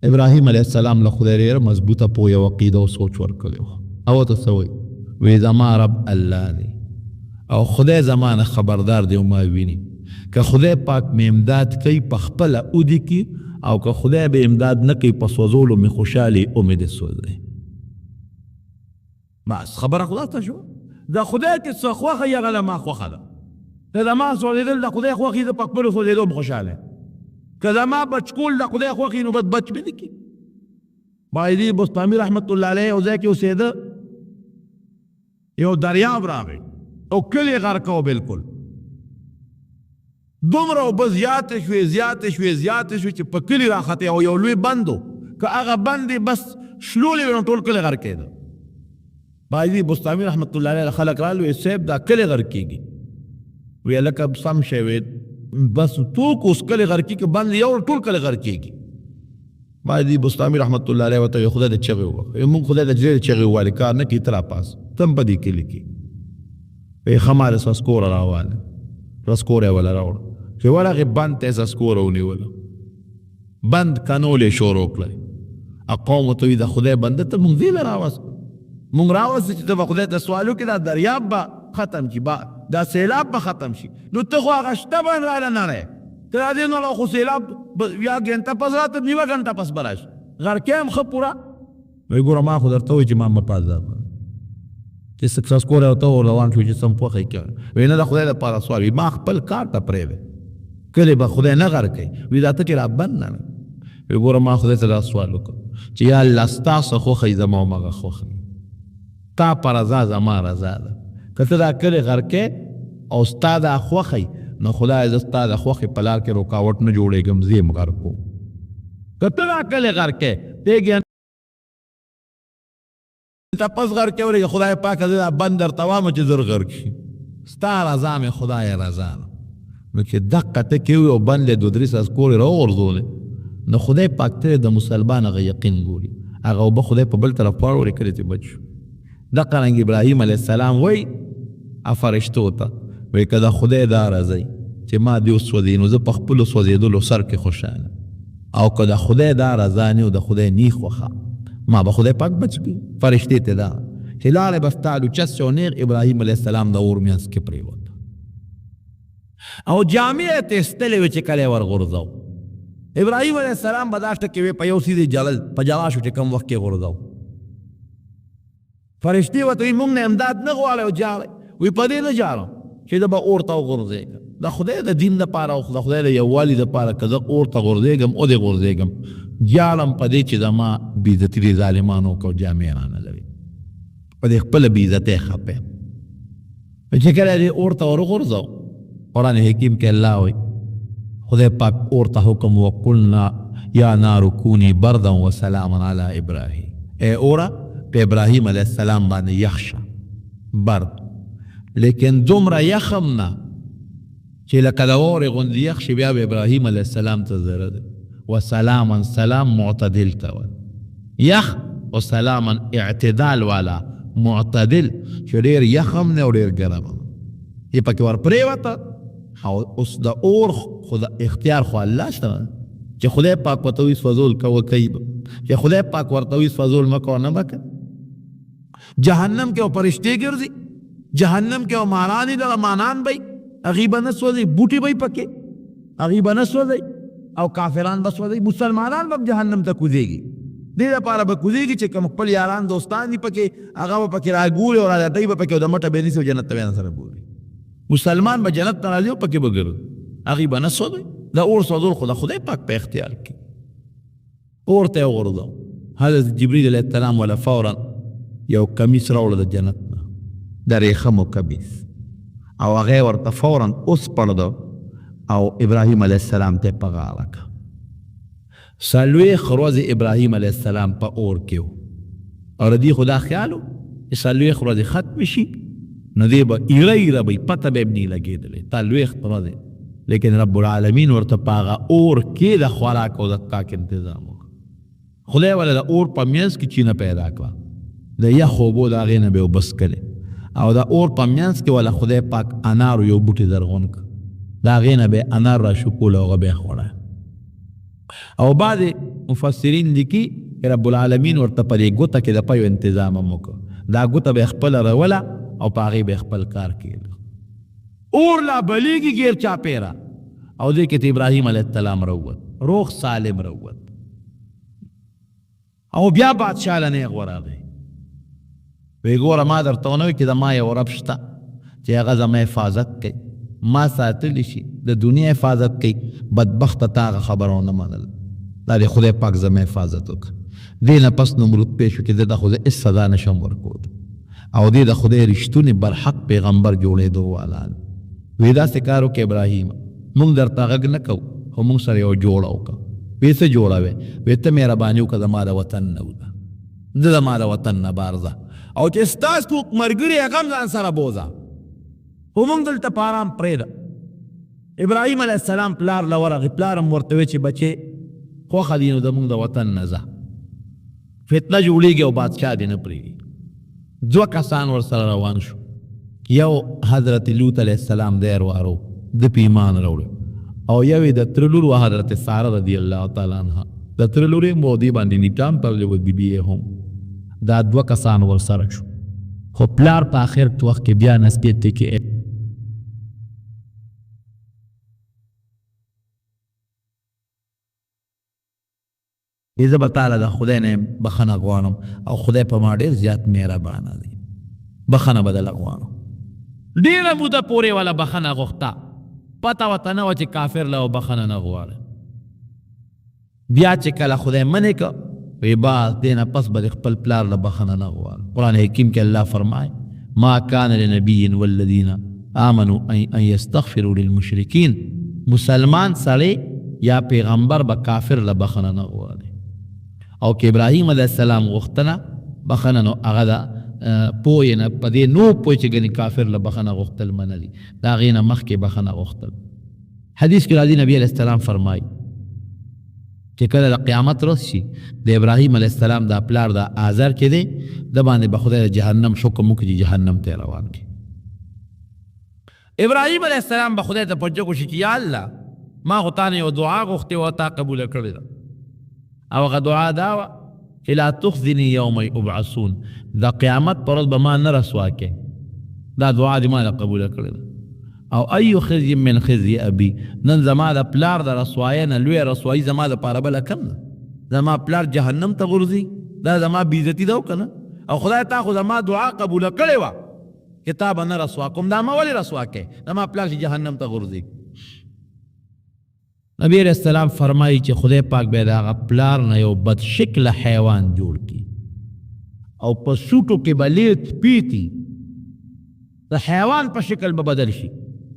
ابراهیم علیه السلام له خدای ډېره مضبوطه پوهه او عقیده او سوچ ورکړی و، او ورته څه وایي؟ وایي زما رب الله دی او خدای زما نه خبردار دی او ما ویني، که خدای پاک مې امداد کوي په خپله اودې کړي، او که خدای به امداد نه کوي په سوځولو مې خوشحالي او مې دې سوځوي. بس خبره خلاصه شوه. د خدای چې څه خوښه وي هغه له ما خوښه ده، که زما سوځېدل د خدای خوښ وي زه په خپلو سوځېدو هم خوشحاله یم، که زما بچ کول د خدای خوښ وي نو بس بچ مې نه کړي. بايزید بسطامي رحمت الله علیه یو ځای کې اوسېده، یو دریاب راغی او کلی غرق و، بالکل دومره اوبه زیاتې شوې زیاتې شوې زیاتې شوې چې په کلي راختې، او یو لوی بند و، که هغه بند یې بس شلولی وی نو ټول کلی غرق کېده. بايزید بسطامي رحمت الله علیه خلک راغلل، وی صاحب دا کلی غرق کېږي. وی هلکه سم شی، وی بس څوک اوس کلی غرق کېږي، بند یو ټول کلی غرق کېږي. بايزید بسطامي رحمت الله علیه ورته وی خدای دې چغې ووهه، وی موږ خدای ته ډېرې چغې ووهلې کار نه کوي، ته راپاڅه، ته هم په دې کلي کې. وی ښه ما له سسکوره راواله، سسکوره یې وله راوړه، چې ورغې بند ته یې سسکوره ونیوله، بند کنول یې شروع کړی. قوم ورته وی د خدای بنده ته موږ دې له راوست، موږ راوست چې ته به خدای ته سوال وکړې دا دریاب به ختم شي، دا سیلاب به ختم شي، نو ته خو هغه شته بند راله نړی، ته راځې نو خو سیلاب یا ګنټه پس راته نیمه ګنټه پس به راشي، غرقی هم ښه پوره. وایي ګوره ما خو درته وویل چې ما مه پاځه، چې سکسس کوری ورته ور روان شو چې سم خوښه یې کړه. وایي نه د خدای دپاره سوال، وایي ما خپل کار ته پرېږدی، کلی به خدای نه غرق کوي. وایي دا ته چې را بند نه، وایي ګوره ما خدای ته دا سوال وکړ چې یا الله ستا څه خوښه وي زما هماغه خوښه وي، تا په رضا زما رضا ده، که ته دا کلی غرقې او ستا دا خوښه وي نو خدای زه ستا د خوښې په لار کې رکاوټ نه جوړېږم، زه یې هم غرق کوم. که ته دا کلی غرق کې تیږې ته پس غرق کې ورېږه، خدای پاک زه دا بند درته وایم چې زر غرق شي، ستا رضا مې خدای رضا ده. نو چې دقه ټکی وي او بند له دوه درې څاڅکورې راوغورځولې، نو خدای پاک ته د مسلمان هغه یقین ګوري، هغه اوبه خدای په بل طرف واړولې، کلی ترې بچ شو. دقه رنګ ابراهیم علیه السلام وایي فرشتو ته، وایي که د خدای دا رضا چې ما دې وسوځي نو زه په خپلو سوځېدلو سر کې خوشحاله، او که د خدای دا رضا نه او د خدای نی خوښه، ما به خدای پاک بچ کړي. فرشتې ته دا چې لاړې بس تالو چس شو، نېغ ابراهیم علیه السلام د اور منځ کې پرېوت او جامې یې ترې ایستلې وې چې کله یې ورغورځاو. ابراهیم علیه السلام به دا ټکې وې په یو څیز یې جړل، په جړا شو چې کوم وخت کې غورځاو. فرشتې ورته وایي موږ نه امداد نه غواړی او ژاړی. وایي په دې نه ژاړم چې زه به اور ته وغورځېږم، د خدای د دین دپاره او د خدای د یووالي دپاره که زه اور ته غورځېږم او دې غورځېږم، ژاړم په دې چې زما بېعزتي دې ظالمانو وکړه او جامې رانه لري، په دې خپله بېعزتۍ خفه یم. چې کله دې اور ته ور وغورځاو، قرآن حکیم کې الله وایي خدای پاک اور ته حکم وقلنا یا نار کونی بردا و سلاما علی ابراهیم، ای اوره په ابراهیم علیه السلام باندې یخ شه، برد، لیکن دومره یخ هم نه چې لکه د واورې غوندې یخ شي، بیا به ابراهیم علیه السلام ته ضرر دی. و سلاما، سلام معتدل ته وایي، یخ و سلاما اعتدال والا معتدل چې ډېر یخ هم نه او ډېر ګرم هم یې پکې ور پرېوته. او اوس د اور خو د اختیار خو الله سره چې خدای پاک ورته وایي سوځول کوه کوي به، چې خدای پاک ورته وایي سوځول مه کوه نه به کوي. جهنم کې او فرشتې ګرځي، جهنم کې او ماران دي، دغه مانان به وي، هغوی به نه سوځي، بوټي به وي پکې، هغوی به نه سوځي، او کافران به سوځي، مسلمانان به هم جهنم ته کوزېږي. دې لپاره به کوزېږي چې کوم خپل یاران دوستان دي پکې، هغه به پکې راګوري او راځي به پکې او د مټه به یې نیسي او جنت ته به یې سره بولي. مسلمان به جنت ته راځي او پکې به ګرځي، هغوی به نه سوځي. د اور سوځول خو د خدای پاک په اختیار کې. اور ته یې وغورځاو، حضرت جبریل علیه السلام وله فورا یو کمیس راوړه د جنت نه، د ریښمو کمیس، او هغه یې ورته فورا وسپړده او ابراهیم علیه السلام ته یې په غاړه کړه. څلوېښت ورځې ابراهیم علیه السلام په اور کې و، او د دې خو دا خیال و چې څلوېښت ورځې ختمې شي نو دی به ایره ایره به وي، پته به یې هم نه لګېدلې څلوېښت ورځې. لیکن رب العالمین ورته په هغه اور کې د خوراک او د څښاک انتظام وکړ. خدای وله د اور په منځ کې چینه پیدا کړه، د یخو اوبو د هغې نه به یې اوبه څښلې، او د اور په منځ کې وله خدای پاک انارو یو بوټی زرغون کړ، د هغې نه به یې انار راشوکول او هغه به یې خوړل. او بعضې مفسرین لیکي چې رب العالمین ورته په دې ګوته کې د پیو انتظام هم وکړ، دا ګوته به یې خپله روله او په هغې به یې خپل کار کېده. اور لا بلېږي ګیر چاپېره، او دې کې ته ابراهیم علیه السلام راووت، روغ سالم راووت. او بیا بادشاه له نېغ ورغی، وی ګوره ما درته ونه ویل چې زما یو رب شته چې هغه زما حفاظت کوي، ما ساتلی شي، د دنیا حفاظت کوي. بدبخته تا هغه خبره ونه منله، دا دې خدای پاک زما حفاظت وکړه. دې نه پس نمرود پوه شو چې ده ته خو زه هېڅ سزا نه شم ورکولی، او دې د خدای رښتونی برحق پیغمبر جوړېدو والا دی. وی داسې کار وکړه ابراهیم، موږ درته غږ نه کوو، خو موږ سره یو جوړه وکړه. وی څه جوړه؟ وی ته مهرباني وکړه زما د وطن نه وځه، زه زما د وطن نه بهر ځه، او چې ستا څوک ملګري هغه هم ځان سره بوځه، خو موږ دلته په آرام پرېږده. ابراهیم علیه السلام پلار له ورغی، پلار هم ورته وی چې بچې خوښه دي نو زموږ د وطن نه ځه، فتنه جوړېږي او بادشاه دې نه پرېږدي. دوه کسان ورسره روان شو، یو حضرت لوط علیه السلام دی وارو د په ایمان راوړی، او یو یې د تره لور وه حضرت ساره رضی الله تعالی عنها، د تره لور یې هم وه، دې باندې نکاح هم تړلې وه، بیبي یې هم. دا دوه کسان ورسره شو، خو پلار په آخر وخت کې بیا نصیحت کې زه به تاله د خدای نه بخښنه غواړم، او خدای په ما ډېر زیات مهربانه دی، بخښنه به دله غواړم. ډېره موده پورې وله بخښنه غوښته، پته ورته نه وه چې کافر له بخښنه نه غواړي. بیا چې کله خدای منې که وی بس دې نه پس به د خپل پلار له بخښنه نه غواړم. قرآن حکیم کې الله فرمایي ما کان لنبی والذین آمنوا ان یستغفروا للمشرکین. مسلمان سړی یا پیغمبر به کافر له بخښنه نه غواړي. او که ابراهیم علیه السلام غوښتنه بخښنه، نو هغه د پوهې نه په دې نو پوه چې ګنې کافر له بخښنه غوښتل منع دي، د هغې نه مخکې بخښنه غوښتل. حدیث کې راځي نبی علیه السلام فرمایي چې کله د قیامت ورځ شي، د ابراهیم علیه السلام دا پلار د آزر چې دی، د باندې به خدای د جهنم حکم وکړي چې جهنم ته روان کړي. ابراهیم علیه السلام به خدای ته په جګو شي چې یا الله، ما خو تا نه یوه دعا غوښتې وه، تا قبوله کړې ده، او هغه دعا دا وه چې لا تخزني یوم یبعثون، د قیامت پر ورځ به ما نه رسوا کې، دا دعا دې ما له قبوله کړې ده. او ای خزي من خزي ابي، نن زما د پلار د رسوایۍ نه لویه رسوایي زما دپاره بله کم ده، زما پلار جهنم ته غورځي، دا زما بېعزتي ده او که نه؟ او خدای تا خو زما دعا قبوله کړې وه چې تا به نه رسوا کوم، دا ما ولې رسوا کوې؟ زما پلار چې جهنم ته غورځي. نبی علیه السلام فرمایي چې خدای پاک به د هغه پلار نه یو بد شکله حیوان جوړ کړي او په سوټو کې به لیت پیتی، د حیوان په شکل به بدل شي،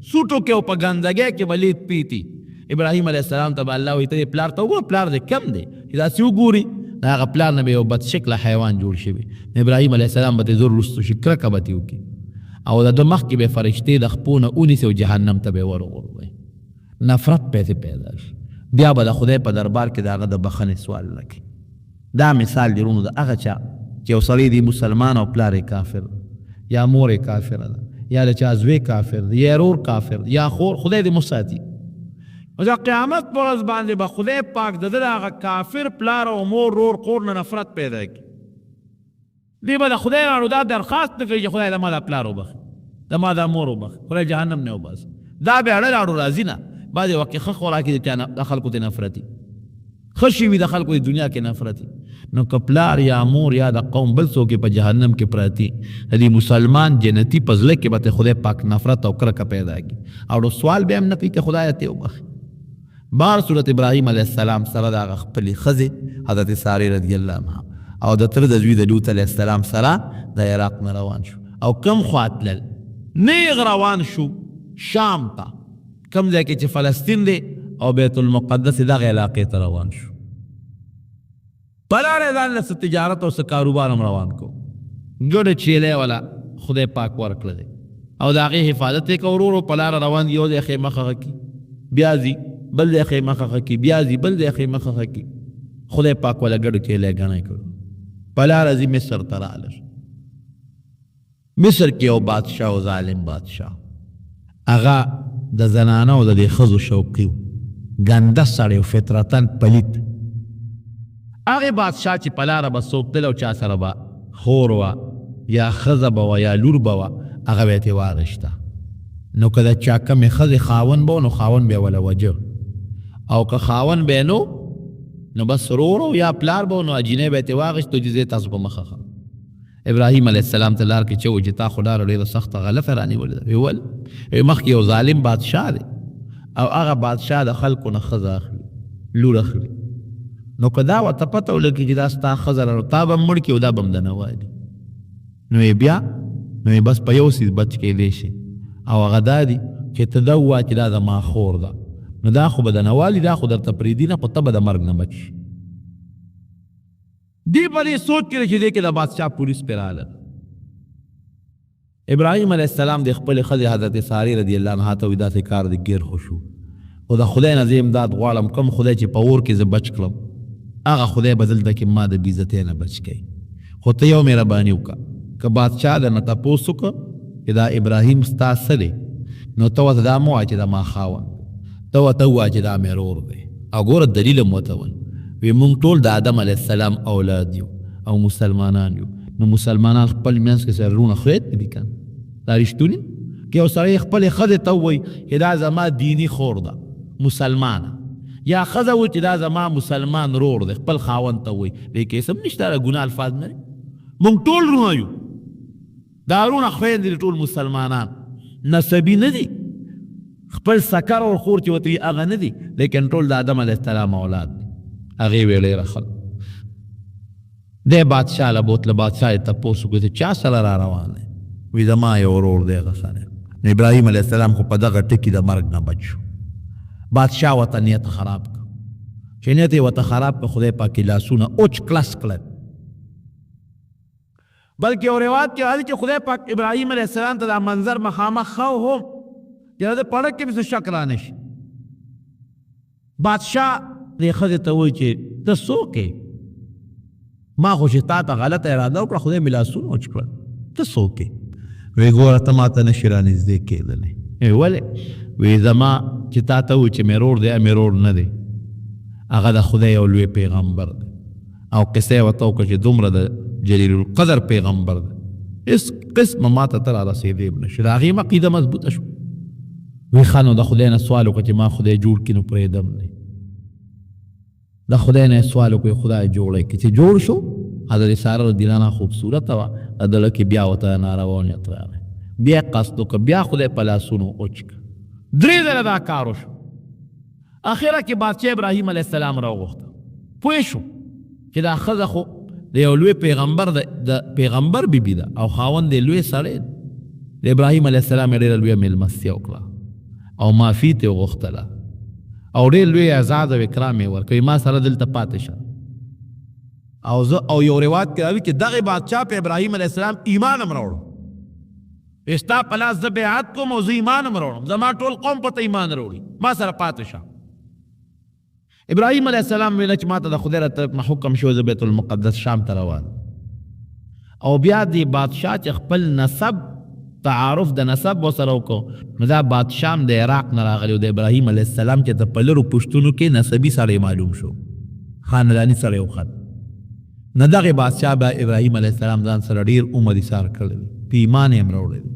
سوټو کې او په ګندګۍ کې به لیت پیتی. ابراهیم علیه السلام ته به الله وایي ته دې پلار ته وګوره، پلار دې کم دی، چې داسې وګوري د هغه پلار نه به یو بد شکله حیوان جوړ شوی. ابراهیم علیه السلام به ترې زور وروستو شي، کرکه به ترې وکړي او د ده مخکې به فرشتې د خپو نه ونیسي او جهنم ته به یې وروغورځوي. نفرت به ترې پیدا شي، بیا به د خدای په دربار کې د هغه د بخښنې سوال نه کوي. دا مثال دی وروڼو د هغه چا چې یو سړی دی مسلمان او پلار یې کافر دی، یا مور یې کافره ده، یا د چا زوی کافر دی، یا ورور کافر دی، یا خور، خدای دې مو ساتي. نو د قیامت پر ورځ باندې به خدای پاک د ده د هغه کافر پلار او مور، ورور، خور نه نفرت پیدا کړي. دی به د خدای نه دا درخواست نه کوي چې خدای زما دا پلار وبخښي، زما دا مور وبخښي، خدای جهنم نه وباسي. دا به اړه لاړو راځي نه، بعضې وخت کې ښه خوراکي د چا نه د خلکو ته نفرتي، ښه شي وي د خلکو د دنیا کې نفرتي. نو که پلار یا مور یا د قوم بل څوک په جهنم کې پراتی، د دې مسلمان جنتي په زړه کې به ته خدای پاک نفرت او کرکه پیدا کړي او نو سوال به هم نه کوي چې خدای ته وبخښي. بهر صورت ابراهیم علیه السلام سره د هغه خپلې ښځې حضرت سارې رضی الله عنها او د تره د زوی د لوط علیه السلام سره د عراق نه روان شو او کوم خوا تلل؟ نیغ روان شو شام ته، کوم ځای کې چې فلسطین دی او بیت المقدس، دغه علاقې ته روان شو. په لاره ځان له څه تجارت او څه کاروبار هم روان کو، ګډه چیلی ولا خدای پاک ورکړه دی او د هغې حفاظت یې کو. ورو په لاره روان دي، یو ځای خیمه ښخه کړي، بیا ځي بل ځای خیمه ښخه کړي، بیا ځي بل ځای خیمه ښخه کړي. خدای پاک ولا ګډو چیلی ګڼی کړو. په لاره ځي، مصر ته راغله. مصر کې یو بادشاه او ظالم بادشاه، هغه د زنانه او د دې ښځو شوقي و، ګنده سړی و، فطرتا پلیت. هغې بادشاه چې په لاره به څوک تلل او چا سره به خور وه یا ښځه به وه یا لور به وه، هغه به یې ترې واخیسته. نو که د چا کمې ښځې خاوند به و، نو خاوند به یې وله وژه، او که خاوند به یې نه نو بس ورور یا پلار به و، نو جینۍ به یې ترې واخیسته چې زه تاسو په مخه ښه. ابراهیم علیه السلام ته لار کې چه و چې تا خو لاره ډېره سخته غلطه رانیولې ده. وی ول؟ وی مخکې یو ظالم بادشاه دی او هغه بادشاه د خلکو نه ښځه اخلي، لور اخلي، نو که دا ورته پته ولګي چې دا ستا ښځه ده، نو تا به هم مړ کړي او دا به هم درنه والي. نو یې بیا نو یې بس په یو څیز بچ کېدی شي او هغه دا دي چې ته دا ووایه چې دا زما خور ده، نو دا خو به درنه والي، دا خو درته پرېږدي نه، خو ته به د مرګ نه بچ شي. دی په دې سوچ کې چې دې کې د بادشاه پولیس پرې راغلل. ابراهیم علیه السلام د خپلې ښځې حضرت سارې رضی الله عنها ته وایي داسې کار دې ګیر خو شو، خو د خدای نه زه امداد غواړم، کوم خدای چې په اور کې زه بچ کړم هغه خدای به دلته کې ما د بېعزتۍ نه بچ کړي. خو ته یو مهرباني وکړه، که بادشاه درنه تپوس وکړ چې دا ابراهیم ستا څه دی، نو ته ورته دا مه وایه چې دا ما خاوند دی، ته ورته ووایه چې دا مې ورور دی. او ګوره دلیل هم ورته وایي، وی مونږ ټول د آدم علیه السلام اولاد یو او مسلمانان یو، نو مسلمانان خپل منځ کې سره وروڼه خویندې دي که نه؟ دا رښتوني که یو سړی خپلې ښځې ته ووایي چې دا زما دیني خور ده مسلمانه، یا ښځه ووایي چې دا زما مسلمان ورور دی، خپل خاوند ته ووایي، دې کې څه هم نشته، دا ګناه الفاظ نه دي. مونږ ټول وروڼه یو، دا وروڼه خویندې دي، ټول مسلمانان، نسبي نه دي، خپل سکر او خور چې ورته وي هغه نه دي، لیکن ټول د آدم علیه السلام اولاد دي. هغې ویل ډېره ښه ده. دی بادشاه له بوتله، بادشاه یې تپوس وکړ چې چا سره را روان دی؟ وی زما یو ورور دی هغه سره. نو ابراهیم علیه السلام خو په دغه ټکي د مرګ نه بچ شو. بادشاه ورته نیت خراب کړ. چې نیت یې ورته خراب کړ، خدای پاک یې لاسونه اوچ کلس کړل. بلکې یو روایت کې راځي چې خدای پاک ابراهیم علیه السلام ته دا منظر مخامخ ښه هم چې د ده په زړه کې به څه شک رانه شي. بادشاه دې ښځې ته وایي چې ته څوک یې؟ ما خو چې تا ته غلطه اراده وکړه، خدای مې لاسونه وچ کړل، ته څوک یې؟ وی ګوره ته ما ته نه شې رانږدې کېدلی. وی ولې؟ وی زما چې تا ته ووایي چې مې رور دی، مې رور نه دی، هغه د خدای یو لوی پیغمبر دی. او قصه یې ورته وکړه چې دومره د جلیل القدر پیغمبر دی، هېڅ قسمه ما ته ته رارسېدی هم نه شې. د هغې هم عقیده مضبوطه شوه. وی ښه نو د خدای نه سوال وکړه چې ما خدای جوړ کړي نو پرېږدم دی. د خدای نه سوال وکړي خدای جوړ کړي. چې جوړ شو، حضرت ساره رضی الله عنها خوبصورته وه، د زړه کې بیا ورته ناروا نیت راغی، بیا قصد وکړ، بیا خدای په لاسونو وچ کړ. درې ځله دا کار وشو. اخره کې بادشاه ابراهیم علیه السلام راوغوښته، پوه شو چې دا ښځه خو د یو لوی پیغمبر د پیغمبر بیبي ده او خاوند یې لوی سړی دی. د ابراهیم علیه السلام یې ډېره لویه مېلمستیا وکړه او معافي ترې وغوښتله او ډېر لوی اعزاز او اکرام یې ورکړ، ما سره دلته پاتې شه. او زه او یو روایت کې راځي چې دغه بادشاه په ابراهیم علیه السلام ایمان هم راوړو، ستا په لاس زه بیعت کوم او زه ایمان هم راوړم، زما ټول قوم په ته ایمان راوړي، ما سره پاتې شه. ابراهیم علیه السلام ویل چې ماته د خدای له طرف نه حکم شوی، زه بیت المقدس شام ته روان. او بیا دې بادشاه چې خپل نسب تعارف د نسب ورسره وکړو، نو دا بادشاه هم د عراق نه راغلی او د ابراهیم علیه السلام چې ته په لرو پښتونو کې نسبي سړی معلوم شو، خانداني سړی وخت. نه دغه بادشاه به ابراهیم علیه السلام ځان سره ډیر عمر ایثار کړی دی، په ایمان یې هم راوړی دی،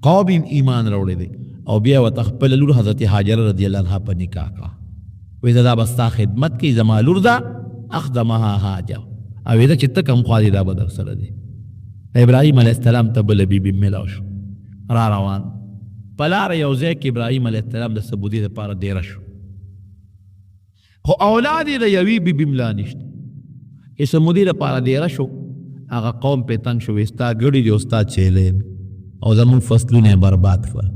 قوم یې هم ایمان راوړی دی. او بیا ورته خپله لور حضرت هاجره رضی الله عنها په نکاح کړه، وایي دا به ستا خدمت کوي، زما لور ده، اخدمها هاجر، او وایي چې ته کوم خوا ځې دا به در سره ځي. ابراهیم علیه السلام ته بله بیبي ملاو شو، را روان په لاره یو ځای کې ابراهیم علیه السلام د څه مودې لپاره دېره شو، خو اولاد یې د یوې بیبي ملا نشته. چې څه مودې لپاره دېره شو، هغه قوم پرې تنګ شو، وایي ستا ګړي دي او ستا چیلې او زموږ فصلونه یې برباد کړل،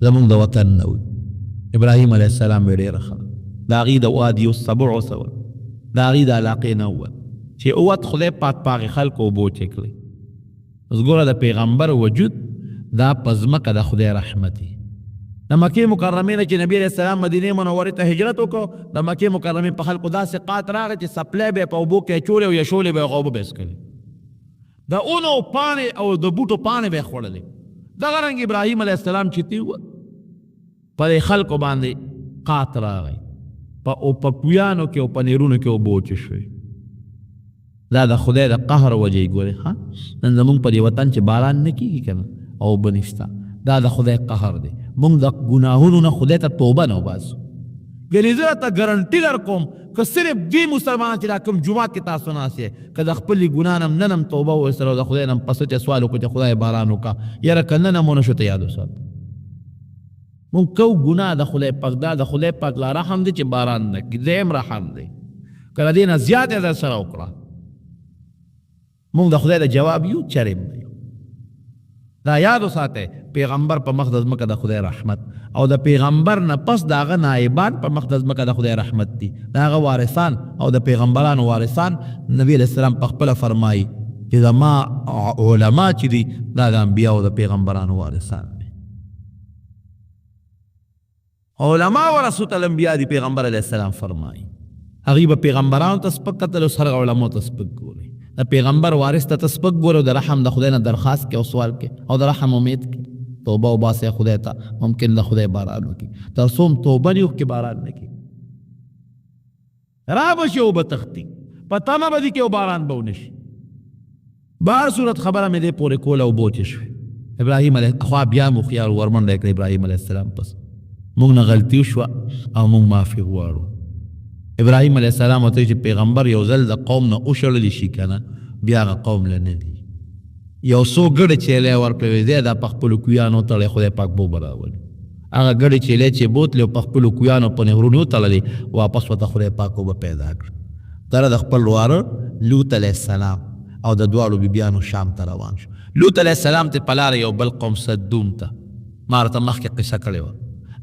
زموږ د وطن نه وي. ابراهیم علیه السلام وایي ډېره ښه ده، د هغوی د وادي السبع څه وه، د هغوی د علاقې نه ووت، چې ووت خدای پاک په هغې خلکو اوبه وچې کړې. اوس ګوره د پیغمبر وجود دا په ځمکه د خدای رحمت دی. د مکې مکرمې نه چې نبی علیه السلام مدینې منورې ته هجرت وکړ، د مکې مکرمې په خلکو داسې قات راغی چې څپلۍ به یې په اوبو کې اچولې او یشولې به یې، هغه اوبه به یې څښلې، د اونو پاڼې او د بوټو پاڼې به یې خوړلې. دغه رنګ ابراهیم علیه السلام چې تی ووت، په دې خلکو باندې قات راغی، په او په کویانو کې او په نیرونو کې اوبه وچې شوې. دا د خدای د قهر وجه یې. ګورې ښه، نن زمونږ په دې وطن چې باران نه کېږي که نه او اوبه نشته، دا د خدای قهر دی. مونږ د ګناهونو نه خدای ته توبه نه وباسو. ګنې زه درته ګرنټي در کوم که صرف دوی مسلمانان چې دا کوم جومات کې تاسو ناست یئ، که د خپلې ګناه نه نن هم توبه وایستله او د خدای نه هم په سچه سوال وکړو چې خدای باران وکړه، یاره که نن هم ونه شو ته یاد وساته. مونږ کو ګناه د خدای پاک، دا د خدای پاک لا رحم دی چې باران نه کړي، دویم رحم دی که له دې نه زیات یې در سره وکړه. مونږ د خدای د جواب یو چرې هم نه یو. دا یاد وساتئ، پیغمبر په مخ د ځمکه د خدای رحمت، او د پیغمبر نه پس د هغه نایبان په مخ د ځمکه د خدای رحمت دي، د هغه وارثان او د پیغمبرانو وارثان. نبی علیه السلام په خپله فرمایي چې زما علما چې دي دا د انبیاو د پیغمبرانو وارثان دي. علما ورثه الانبیاء دي، پیغمبر علیه السلام فرمایي. هغوی به پیغمبرانو ته سپک کتل، اوس هر علماو ته سپک ګوري. د پیغمبر وارث ته ته سپک ګورې او د رحم د خدای نه درخواست کوې او سوال کوې او د رحم امید کوې. توبه وباسئ خدای ته، ممکن د خدای باران وکړي. تر څو هم توبه نه وکړي باران نه کېږي. را به شي او به تښتي، په تمه به دي کې او باران به ونه شي. به هر صورت خبره مې دې پورې کوله، اوبه وچې شوې. ابراهیم علیه خوا بیا مو خیال ورمنډه یې کړه ابراهیم علیه السلام پس، موږ نه غلطي وشوه او موږ معافي غواړو. ابراهیم علیه السلام ورته چې پیغمبر یو ځل د قوم نه وشړل شي که نه، بیا هغه قوم له نه دي. یو څو ګړې چیلې ورکړې، وایي ځای دا په خپلو کویانو وتړی، خدای پاک به اوبه راولي. هغه ګړې چیلې چې بوتلې او په خپلو کویانو په نهرونو وتړلې، واپس ورته خدای پاک اوبه پیدا کړې. تره د خپل واره لوط علیه السلام او د دواړو بیبیانو شام ته روان شو. لوط علیه السلام ته په لاره یو بل قوم صدوم ته، ما راته مخکې قصه کړې وه،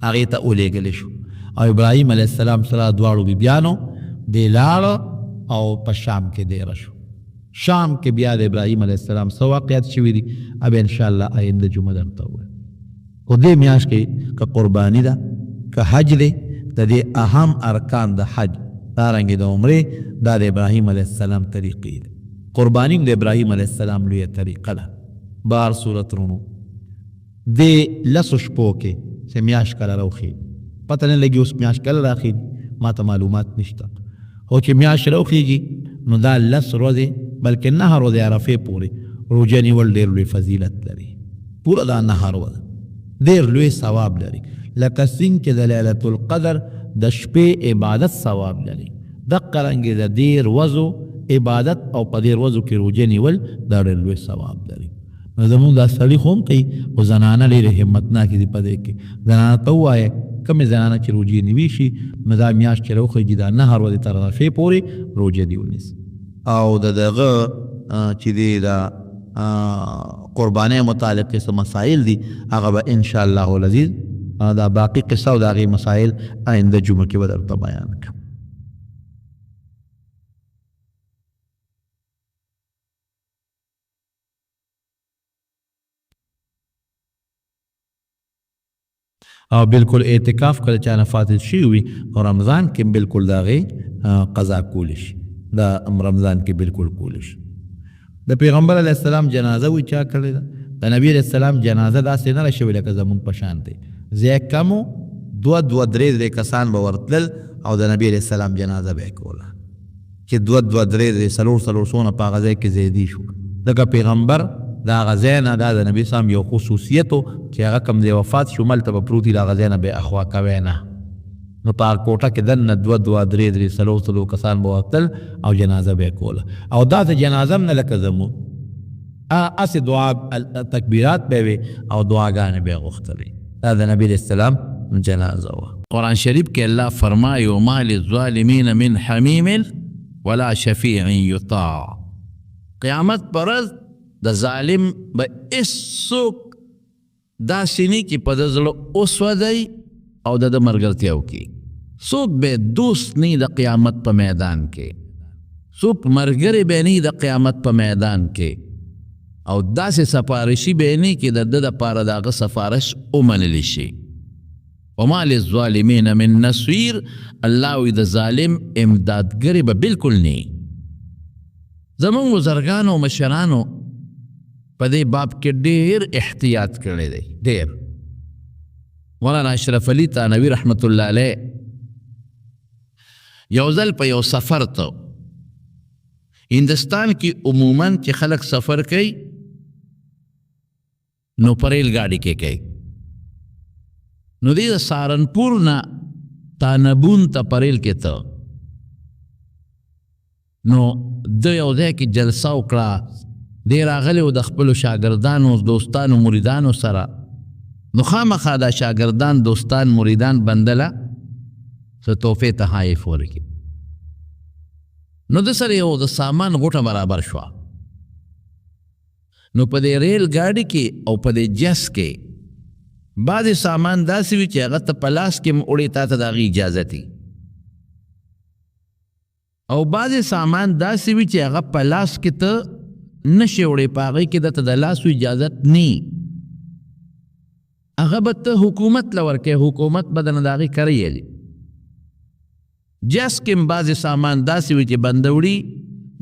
هغې ته ولیږل شو. او ابراهیم علیه السلام سره دواړو بیبیانو دی لاړ او په شام کې دېره شو. شام کې بیا د ابراهیم علیه السلام څه واقعات شوي دي به ان شاء الله آینده جمعه درته ووایم. خو دې میاشت کې که قرباني ده که حج دی، د دې اهم ارکان د حج دارنګې د عمرې دا د ابراهیم علیه السلام طریقې دي. قرباني هم د ابراهیم علیه السلام لویه طریقه ده. بهر صورت رونو دې لسو شپو کې چې میاشت کله راوخېږي، پته نه لګي اوس میاشت کله راخېږي، ماته معلومات نشته، خو چې میاشت راوخېږي نو دا لس ورځې بلکې 9 ورځې عرفې پورې روژه نیول ډېر لوی فضیلت لري. پوره دا 9 ورځې ډېر لوی ثواب لري، لکه څنګه چې د لیلة القدر د شپې عبادت ثواب لري، دقه رنګې د دې ورځو عبادت او په دې ورځو کې روژه نیول دا ډېر لوی ثواب لري. نو زموږ دا سړي خو هم کوي، خو زنانه ډېرې همتناکې دي په دې کې. زنانه ته ووایه کومې زنانه چې روژې نیوي شي نو دا میاشت چې راوخېږي دا 9 ورځې تر عرفې پورې روژه دې ونیسي. او د دغه چې دی د قربانۍ متعلق څه مسایل دي هغه به ان شاء الله العزیز دا باقي قصه او د هغې مسایل آینده جمعه کې به درته بیان کړم. او بالکل اعتکاف کله چا نه فاصل شوی وي نو رمضان کې بالکل د هغې قضا کولی شي، دا رمضان کې بالکل کولی شي. د پیغمبر علیه السلام جنازه وي چا کړې ده؟ د نبی علیه السلام جنازه داسې نه ده شوې لکه زمونږ په شان دی، ځای کم و، دوه دوه درې درې کسان به ورتلل او د نبی علیه السلام جنازه به یې کوله، چې دوه دوه درې درې څلور څلور څونه په هغه ځای کې ځای شو. ځکه پیغمبر د هغه ځای نه، دا د نبی اسلام یو خصوصیت و چې هغه کوم ځای وفات شو ملته به پروت وي، د هغه ځای نه به یې اخوا کوی نه. نو په هغه کوټه کې دننه دوه دوه درې درې څلور څلور کسان به ورتلل او جنازه به یې کوله. او داسې جنازه هم نه لکه زموږ هسې دعا تکبیرات به وي او دعاګانې به یې غوښتلې. دا د نبی علیه السلام جنازه وه. قرآن شریف کې الله فرمایي وما للظالمین من حمیم ولا شفیع یطاع. قیامت پر ورځ د ظالم به هېڅوک داسې نه چې په ده زړه وسوځوي او د ده ملګرتیا وکړي. څوک به دوست نه د قیامت په میدان کې، څوک ملګری به نه د قیامت په میدان کې، او داسې سفارشي به نه چې د ده دپاره د هغه سفارش ومنل شي. وما للظالمین من نصیر. الله وایي د ظالم امدادګری به بالکل نه. زموږ بزرګانو او مشرانو په دې باب کې ډېر احتیاط کړی دی، ډېر. مولانا اشرف علي تانوي رحمت الله علیه یو ځل په یو سفر ته هندوستان کې، عموما چې خلک سفر کوي نو په ریل ګاډي کې کوي، نو دی د سهارنپور نه تانبون ته په ریل کې ته، نو ده یو ځای کې جلسه وکړه. دی راغلی و د خپلو شاګردانو دوستانو مریدانو سره، نو خامخا دا شاګردان دوستان مریدان بندله څه تحفې تحایف ورکړي. نو ده سره یو د سامان غوټه برابر شوه. نو په دې ریل ګاډي کې او په دې جس کې بعضې سامان داسې وي چې هغه ته په لاس کې هم وړې، تا ته د هغې اجازه وي، او بعضې سامان داسې وي چې هغه په لاس کې ته نشې وړې، په هغې کې درته د لاسو اجازت نه، هغه به ته حکومت له ورکوې، حکومت به درنه د هغې کرۍ اخلي. جس کې هم بعضې سامان داسې وي چې بنده وړي،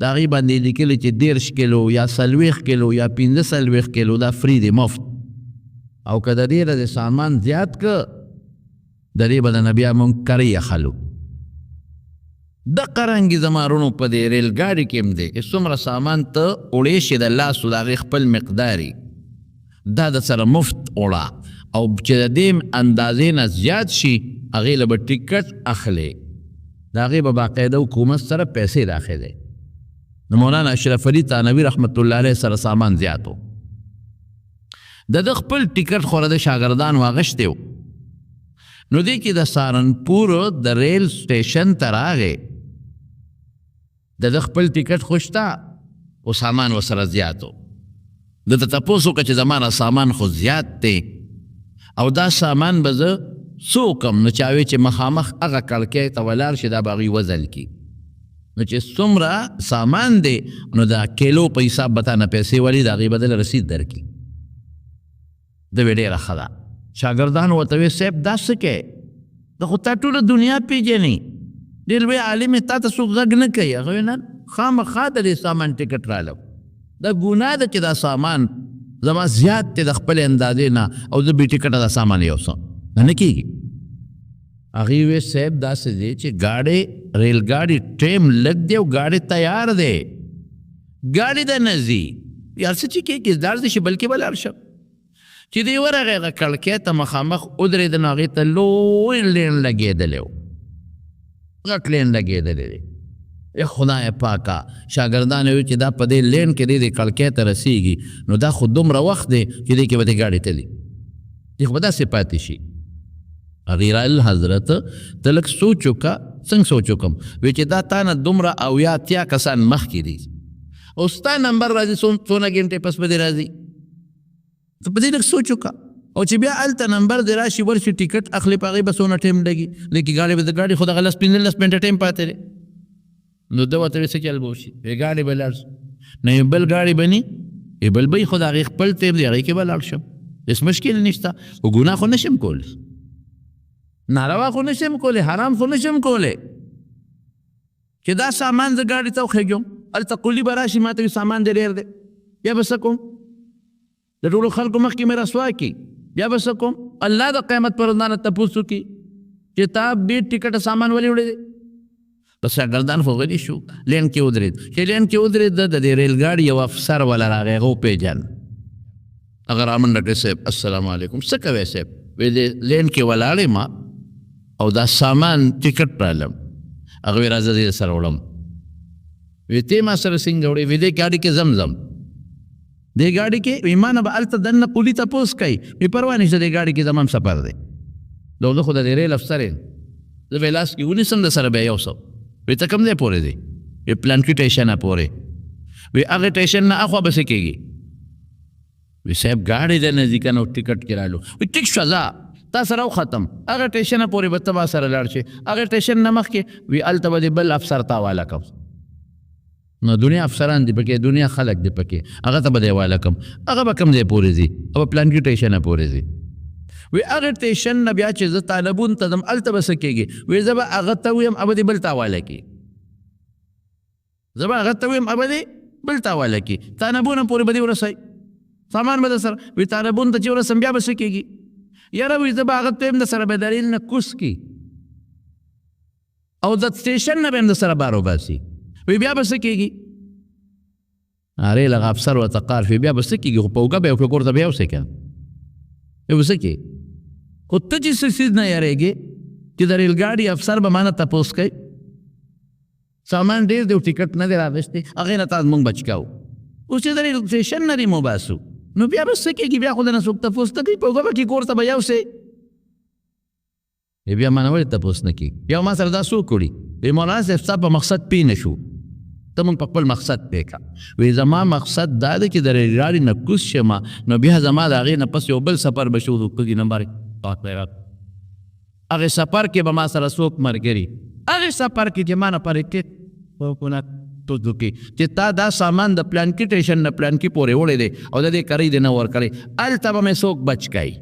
د هغې باندې لیکلي چې 30 کیلو یا 40 کیلو یا 45 کیلو، دا فری دی مفت، او که د دې نه سامان زیات که د دې به درنه بیا موږ کرۍ اخلو. دقه رنګې زما وروڼو په دې ریل ګاډي کې هم دی چې څومره سامان ته وړی شي د لاسو د هغې خپل مقدار دا د سره مفت وړه، او چې د دې اندازې نه زیات شي هغې له به ټیکټ اخلې، د هغې به باقاعده حکومت سره پیسې راخلې. نو مولانا اشرف علي تانوي رحمت الله علیه سره سامان زیات و، د ده خپل ټیکټ خو د شاګردانو اخیستی و. نو دې کې د سهارنپور د ریل سټیشن ته راغی، د ده خپل ټیکټ خو شته خو سامان ورسره زیات و. ده ته تپوس وکړه چې زما دا سامان خو زیات دی او دا سامان به زه څه وکړم؟ نو چا وی چې مخامخ هغه کړکۍ ته ولاړ شي، دا به هغوی وزن کړي. نو چې څومره سامان دی نو دا کیلو په حساب به تا نه پیسې ولي، د هغې بدله رسید درکړي. ده وی ډېره ښه ده. شاګردانو ورته وی صاحب دا څه کوې؟ دا خو تا ټوله دنیا پېژني، ډېر لوی عالم یې، تا ته څوک غږ نه کوي. هغه وی نه، خامخا د دې سامان ټکټ رالم. دا ګناه ده چې دا سامان زما زیات دی د خپلې اندازې نه او زه بې ټکټه دا سامان یوسم، دا نه کېږي. هغې وی صاحب داسې دی چې ګاډی ریل ګاډي ټایم لږ دی او ګاډی تیار دی، ګاډی د نه ځي، یار څه چې کېږي لاړ دې شي بلکې به لاړ شم. چې دی ورغی هغه کړکۍ ته مخامخ ودرېده، نو هغې ته لوی لین لګېدلی و، غټ لین لګېدلی دی. ای خدای پاکه، شاګردان یې وویل چې دا په دې لین کې دی دې کړکۍ ته رسېږي، نو دا خو دومره وخت دی چې دې کې به دې ګاډی تلي، دې خو به داسې پاتې شي. هغې راغلل حضرت ته لږ سوچ وکړه. څنګه سوچ وکړم؟ وی چې دا تا نه دومره 70 80 کسان مخکې دي او ستا نمبر راځي څونه ګنټې پس به دې راځي، ته په دې لږ سوچ وکړه. او چې بیا هلته نمبر دې راشي ورشي ټکټ اخلي، په هغې به څونه ټایم لګي، لیکي ګاډی به د ګاډي خو دغه 10 15 منټه ټایم پاتې دی. نو ده ورته وی څه چل به وشي؟ وی ګاډی به لاړ شي، نه یې بل ګاډی به نی، یې بل به وي، خو د هغې خپل ټایم دی، هغې کې به لاړ شم، هېڅ مشکل نشته، خو ګناه خو نشم کولی، ناروا خو نشم کولی، حرام خو نشم کولی چې دا سامان زه ګاډي ته وخېږم، هلته قلي به راشي ما ته وي سامان دې ډېر دی، بیا به څه کوم؟ د ټولو خلکو مخکې مې رسوا کړي، بیا به څه کوم؟ الله د قیامت پر ورځ ما نه تپوس وکړي چې تا بې ټکټه سامان ولې وړی دی؟ بس شاګردان خو غلي شو، لین کې ودرېد. چې لین کې ودرېد د دې ریل ګاډي یو افسر وله راغی، هغه وپېژند. هغه رامنډه کړه، صاحب السلام علیکم، څه کوې صاحب؟ وی دې لین کې ولاړ یم او دا سامان ټکټ رالم. هغه وی راځه دې سره وړم. وی ته ما سره څنګه وړې؟ وی دې ګاډي کې ځم ځم، دې ګاډي کې وی ما نه به هلته دننه قلي تپوس کوي، وی پروا نشته، دې ګاډي کې زما هم سفر دی. نو زه خو د دې ریل افسر یم، زه به یې لاس کې ونیسم د سره به یې یوسم. وی ته کوم ځای پورې ځې؟ وی پلانکي ټیشنه پورې. وی هغې ټیشن نه اخوا به څه کېږي؟ وی صاحب ګاډی دی نه ځي که نه، ټکټ کې رالو. وی ټیک شوه ځه، تا سره وختم، هغه ټیشنه پورې به ته ما سره لاړ شې، هغه ټیشن نه مخکې وی هلته به دې بل افسر ته حواله کوم. نو دنیا افسران دي پکې، دنیا خلک دي پکې، هغه ته به دې حواله کوم. هغه به کوم ځای پورې ځي؟ هغه به پلانکي ټیشنه پورې ځي. وی هغه ټیشن نه بیا چې زه طالبون ته ځم هلته به څه کېږي؟ وی زه به هغه ته ویم هغه به دې بل ته حواله کړي، زه به هغه ته ویم هغه به دې بل ته حواله کړي، طالبونه پورې به دې ورسوي، سامان به در سره. وی طالبون ته چې ورسم بیا به څه کېږي؟ یاره وی زه به هغه ته ویم در سره به د ریل نه کوز کړي او د سټیشن نه به هم در سره بار وباسي. وی بیا به څه کېږي؟ ریل هغه افسر ورته قار شو، بیا به څه کېږي؟ خو په اوږه به یې وکړه، کور ته به یې یوسې که نه، بیا به څه کېږي؟ خو ته چې څه څیز نه یارېږې چې د ریل ګاډي افسر به ما نه تپوس کوي، سامان ډېر دی او ټکټ نه دی راغېستی، هغې نه تا موږ بچ کوو. اوس چې د ریل سټیشن نه دې مو باسو نو بیا به څه کېږي؟ بیا خو درنه څوک تپوس نه کوي، په اوږه به کې کور ته به یوسې. بیا ما نه ولې تپوس نه کېږي؟ بیا ما سره دا څوک وړي؟ وی مولانا صاحب ستا په مقصد پوه نه شو، ته موږ په خپل مقصد پوه کړه. وی زما مقصد دا دی چې د ریل ګاډي نه کوز شم، نو بیا زما د هغې نه پس یو بل سفر به شروع کړي، نمبر هغې سفر کې به ما سره څوک ملګري، هغې سفر کې چې ما نه پرې کې چې تا دا سامان د پلانکي ټیشن نه پلانکي پورې وړی دی او د دې کرۍ دې نه ورکړی، هلته به مې څوک بچ کوي،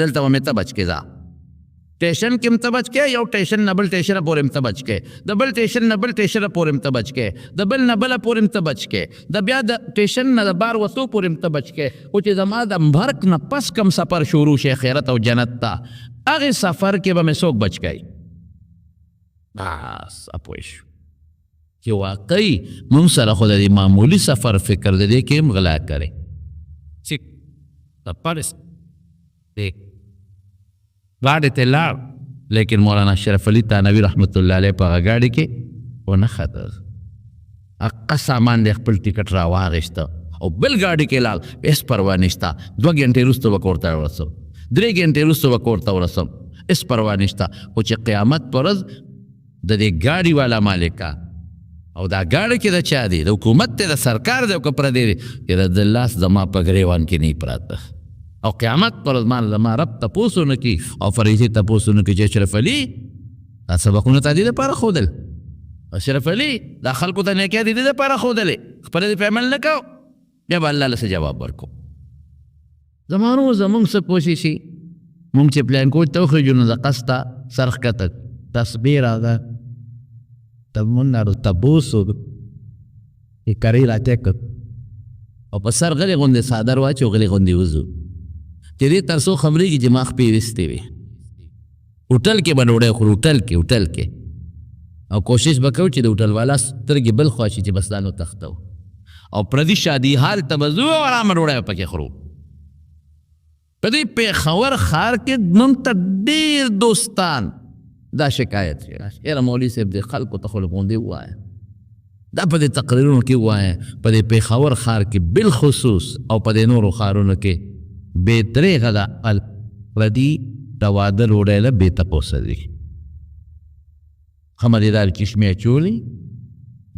دلته به مې ته بچ کې. ځه ټیشن کې هم ته بچ کې، یو ټیشن نه بل ټیشن پورې هم ته بچ کې، د بل ټیشن نه بل ټیشن پورې هم ته بچ کې، د بل نه بله پورې هم ته بچ کې، د بیا د ټیشن نه د بار وتو پورې هم ته بچ کې. خو چې زما د مرګ نه پس کم سفر شروع شي خیرت او جنت ته، هغې سفر کې به مې څوک بچ کوي؟ بس پوه شو چې واقعي مونږ سره خو د دې معمولي سفر فکر د دې کې هم غلا کړې. چې سفر دی ګاډي ته لاړ، لیکن مولانا اشرف علي تانوي رحمت الله علیه په هغه ګاډي کې ونه ختل، هغه سامان دی خپل ټکټ را واخیسته او بل ګاډي کې لاړ. هېڅ پروا نشته، 2 ګنټې وروسته به کور ته ورسم، 3 ګنټې وروسته به کور ته ورسم، هېڅ پروا نشته. خو چې قیامت پر ورځ د دې ګاډي والا مالکه او دا ګاډي کې د چا دی؟ د حکومت دی، د سرکار دی او که پردی دی؟ چې د ده لاس زما په ګریوان کې نه پراته. او قیامت پر ورځ ما نه زما رب تپوس ونه کړي او فرشتې تپوس ونه کړي چې اشرف علي دا سبقونه تا دې لپاره ښودل، اشرف علي دا خلکو ته نیکۍ دې لپاره ښودلې، خپله دې پرې عمل نه کاو، بیا به الله له څه جواب ورکو؟ زما ورور زمونږ څه کوشش شي، مونږ چې پلان کوچ ته وخېژو نو د قصده سر ښکته تسبیح راځه ته مونږ تپوس وکړو چې کرۍ راټیک کړ او په سر غلې غوندې څادر واچو، غلې غوندې وځو چې دې تر څو خبرېږي چې ما خپې ویستې وي. هوټل کې به ډوډۍ خورو، هوټل کې، هوټل کې، او کوشش به کوو چې د هوټل والا سترګې بل خوا شي چې بس دا نو تښتو، او پردي شادي حال ته به ځو او ارامه ډوډۍ به پکې خورو. په دې پېښور ښار کې موږ ته ډېر دوستان دا شکایت کوي، یاره مولوي صاحب دې خلکو ته خو لږ غوندې ووایه، دا په دې تقریرونو کې ووایه، په دې پېښور ښار کې بالخصوص او په دې نورو ښارونو کې بې درېغه دا خلک پردي د واده ډوډۍ له بې تپوسه ځي. ښه مزېدارې چشمې اچولي،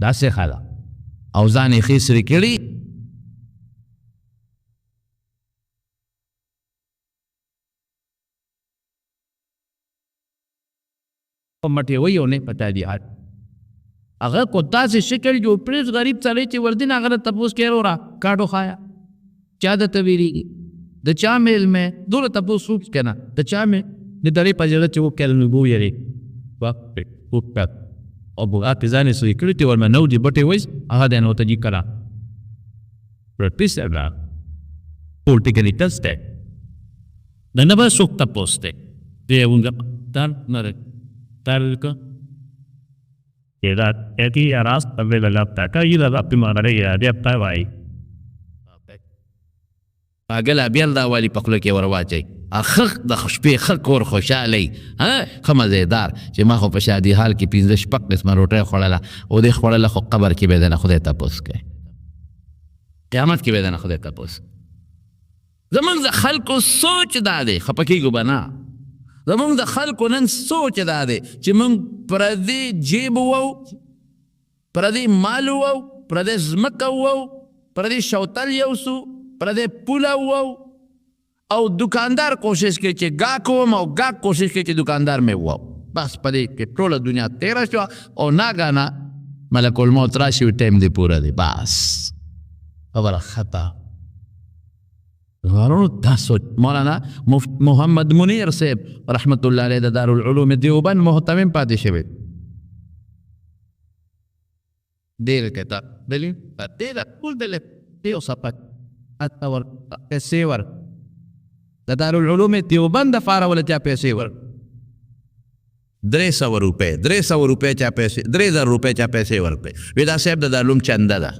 داسې ښه ده، او ځان یې ښې سرې کړي. په مټې وي او نه په تابعات. هغه کو داسې شکل جوړ کړي غریب سړی چې ورځي نه هغه نه تپوس کوي، وروره کارډ وښایه، چا درته ویریږي، د چا مېلمه یې، دومره تپوس وکړي که نه د چا مې د دړې په زړه چې وکړل نو وویلې او بوغا پې ځان یې سوی کړی چې ورنه نو دي بټې وایس هغه دی نو ته جي کله پروفیسر پولټیکلی ټسټ دی د نه به څوک تپوس دی دی مونږ تر نه تر پاګل ابیل دا والی په خوله کې ور واچوي ښه د شپې ښه کور خوشحاله وي ښه مزیدار چې ما خو په شادي حال کې پنځه شپږ قسمه روټۍ خوړله او دې خوړله خو قبر کې به درنه خدای تپوس کوي، قیامت کې به درنه خدای تپوس. زمونږ د خلکو سوچ دا دی، خپه کېږو به نه، زمونږ د خلکو نن سوچ دا دی چې مونږ پردی جیب ووهو، پردی مال ووهو، پردی ځمکه ووهو، پردی شوتل یوسو، پردی پوله ووهو، او دکاندار کوشش کوي چې ګاک ووهم او ګاک کوشش کوي چې دکاندار مې ووهو. بس په دې کې ټوله دنیا تېره شوه او ناګهانه ملک الموت راشي او ټایم دې پوره دی، بس خبره خطا. ورونو دا سوچ مولانا مفت محمد منیر صاحب رحمت الله علیه د دارالعلوم دیوبند مهتمم پاتې شوی ډېر کتاب دلی دې دا ټول دل یو سبق اته ور پیسې ور د دارالعلوم دیوبند لپاره ول چا پیسې ور 300 روپۍ، 300 روپۍ چا پیسې، 3000 روپۍ چا پیسې ورکړې، وی دا صاحب د دارالعلوم چنده ده.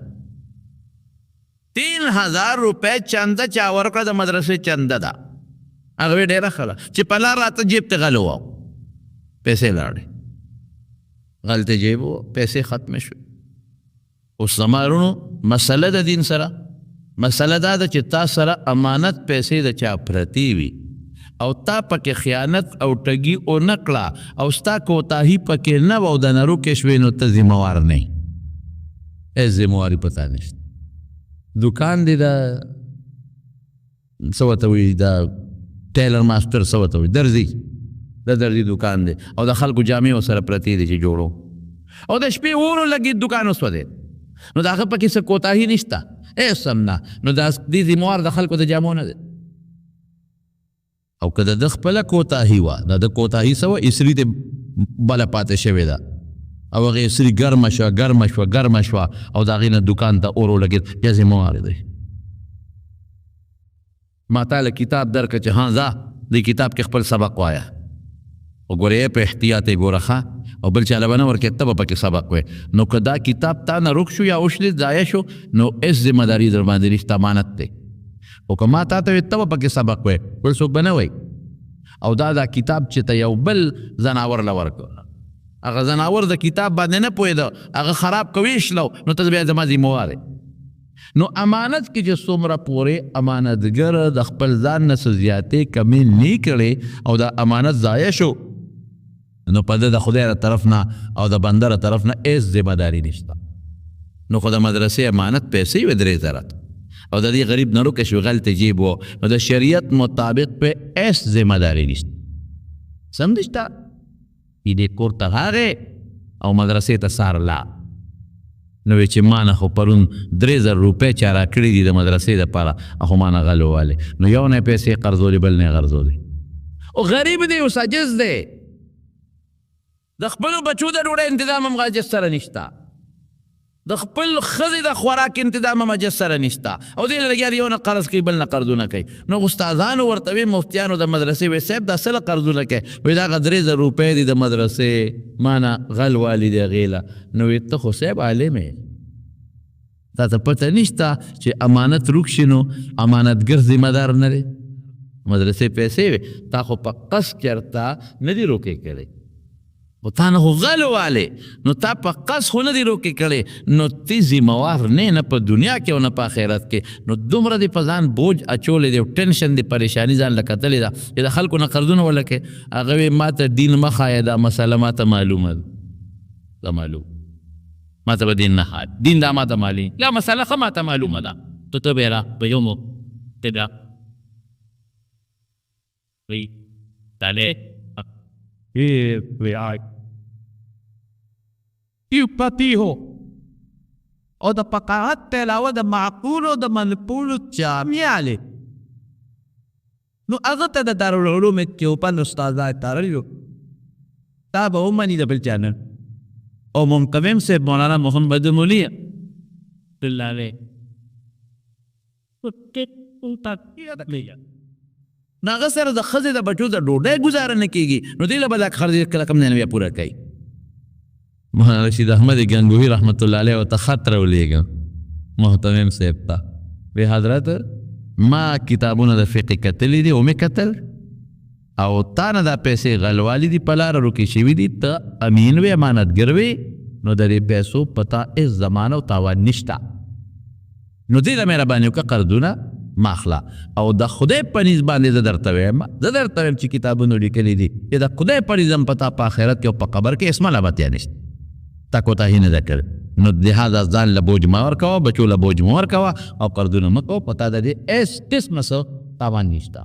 3000 روپۍ چنده چا ورکړه، د مدرسې چنده ده. هغه وی ډېره ښه ده چې په لار راته جیب ته غل وو، پیسې لاړې، غل ته جیب وو، پیسې ختمې شوې. اوس زما وروڼو مسله د دین سره مسله دا ده چې تا سره امانت پیسې د چا پرتې وي او تا پکې خیانت او ټګي ونه کړه او ستا کوتاهي پکې نه وه او د نه روکې شوې، نو ته ذمه وار نه یې، هېڅ ذمه واري په تا نشته. دوکان دې د څه ورته وایي، د ټیلر ماسټر څه ورته وایي، درزي، د درزي دوکان دی او د خلکو جامې ورسره پرتې دي چې جوړو، او د شپې اور ولګېد، دوکان وسوځېد، نو د هغه پکې څه کوتاهي نشته، هېڅ هم نه، نو د دې ذمهوار د خلکو د جامو نه دی. او که د ده خپله کوتاهي وه، د ده کوتاهي څه وه، اسري ته بله پاتې شوې ده او هغې اسري ګرمه شوه، ګرمه شوه، ګرمه شوه او د هغې نه دوکان ته اور ولګېد، بیا ذمهوار دی. ما تا له کتاب درکړ چې ها ځه دې کتاب کې خپل سبق وایه، خو ګوره یې په احتیاط یې ګوره ښه، او بل چا له به نه ورکې، ته به پکې سبق وایې. نو که دا کتاب تا نه روک شو یا وشلېد، ضایع شو، نو هېڅ ذمه داري در باندې نشته، امانت دی. خو که ما تا ته وایي ته به پکې سبق وایې، بل څوک به نه وایي. او دا دا کتاب چې ته یو بل ځناور له ورکړ، هغه ځناور د کتاب باندې نه پوهېده، هغه خراب که ویشلو، نو ته بیا زما ذمه وار یې. نو امانت کې چې څومره پورې امانتګر د خپل ځان نه څه زیاتې کمې نه کړي او دا امانت ضایع شو، نو په ده د خدای له طرف نه او د بنده له طرف نه هېڅ ذمه داري نشته. نو خو د مدرسې امانت پیسې وې 3000، او د دې غریب نه روکه شو، غلط جیب وو، نو د شریعت مطابق په هیڅ ذمہ داري نشته. سم نشته. دې کور ته راغی او مدرسې ته سارله، نو وی چې ما نه خو پرون 3000 روپۍ چا راکړي دي د مدرسې دپاره، خو ما نه غل ووالې. نو یو نه پیسې قرضولې، بل نه یې قرضولې. او غریب دی، اوس عاجز دی، د خپلو بچو د ډوډۍ انتظام هم عاجز سره نشته، د خپل ښځې د خوراک انتظام هم عاجز سره نشته، او دې لګیا دی یو نه قرض کوي بل نه قرضونه کوي. نو استادانو ورته وی، مفتیانو د مدرسې وی، صاحب دا څه له قرضونه کوي؟ وی دا هغه 3000 روپۍ دي د مدرسې، ما نه غل والي دی هغې له. نو وی ته خو صاحب عالم یې، تا ته پته نشته چې امانت روک شي نو امانتګر ذمه دار نه دی؟ مدرسې پیسې وې، تا خو په قصد چېرته نه دي روکې کړې، خو تا نه خو غل والې، نو تا په قصد خو نه دي روکې کړې، نو تی ذمهوار نه، نه په دنیا کې او نه په آخرت کې. نو دومره دې په ځان بوج اچولی دی او ټینشن دې پریشانی ځان له کتلې ده چې د خلکو نه قرضونه ولکې. هغه وی ما ته دین مه ښایه، دا مسله ما ته معلومه ده، دا معلوم ما ته به دین نه ښایه، دین دا ما ته معلوم، دا مسله ښه ما ته معلومه ده. ته ته به را په یو مو ته دا وی تاله پتی ہو، او د فقاهت په علاوه د معقول او د منقول جامع علی، نو هغه ته د دارالعلوم دیوبند استادان تارلیو تا به ومني د بل چا نه. او منقوم صاحب مولانا محمد منیر الله علیه نو هغه سره د ښځې د بچو د ډوډۍ ګزاره نه کېږي، نو دې له به دا قرضې کله کوم ځای نه بیا پوره کوي. مولانا رشید احمد ګنګوهي رحمت الله علیه ورته خط راولېږه محتمم صاحب ته، وی حضرت ما کتابونه د فقې کتلي دي، ومې کتل، او تا نه دا پیسې غلوالي دي، په لاره روکې شوي دي، ته امین وې، امانتګر وې، نو د دې پیسو په تا هېڅ زمانه او تاوان نشته، نو دې له مهرباني وکړه قرضونه مه اخله. او د خدای په نزد باندې زه درته وایم، زه درته وایم چې کتابونو لیکلي دي چې د خدای په نزد هم په تا په آخرت کې او په قبر کې هېڅ ملامتیا نشته، تا کوتاهي نه ده کړې، نو لهذا ځان له بوج مه ورکوه، بچو له بوج مه ورکوه او قرضونه مه کوه، په تا د دې هېڅ قسمه څه تاوان نشته.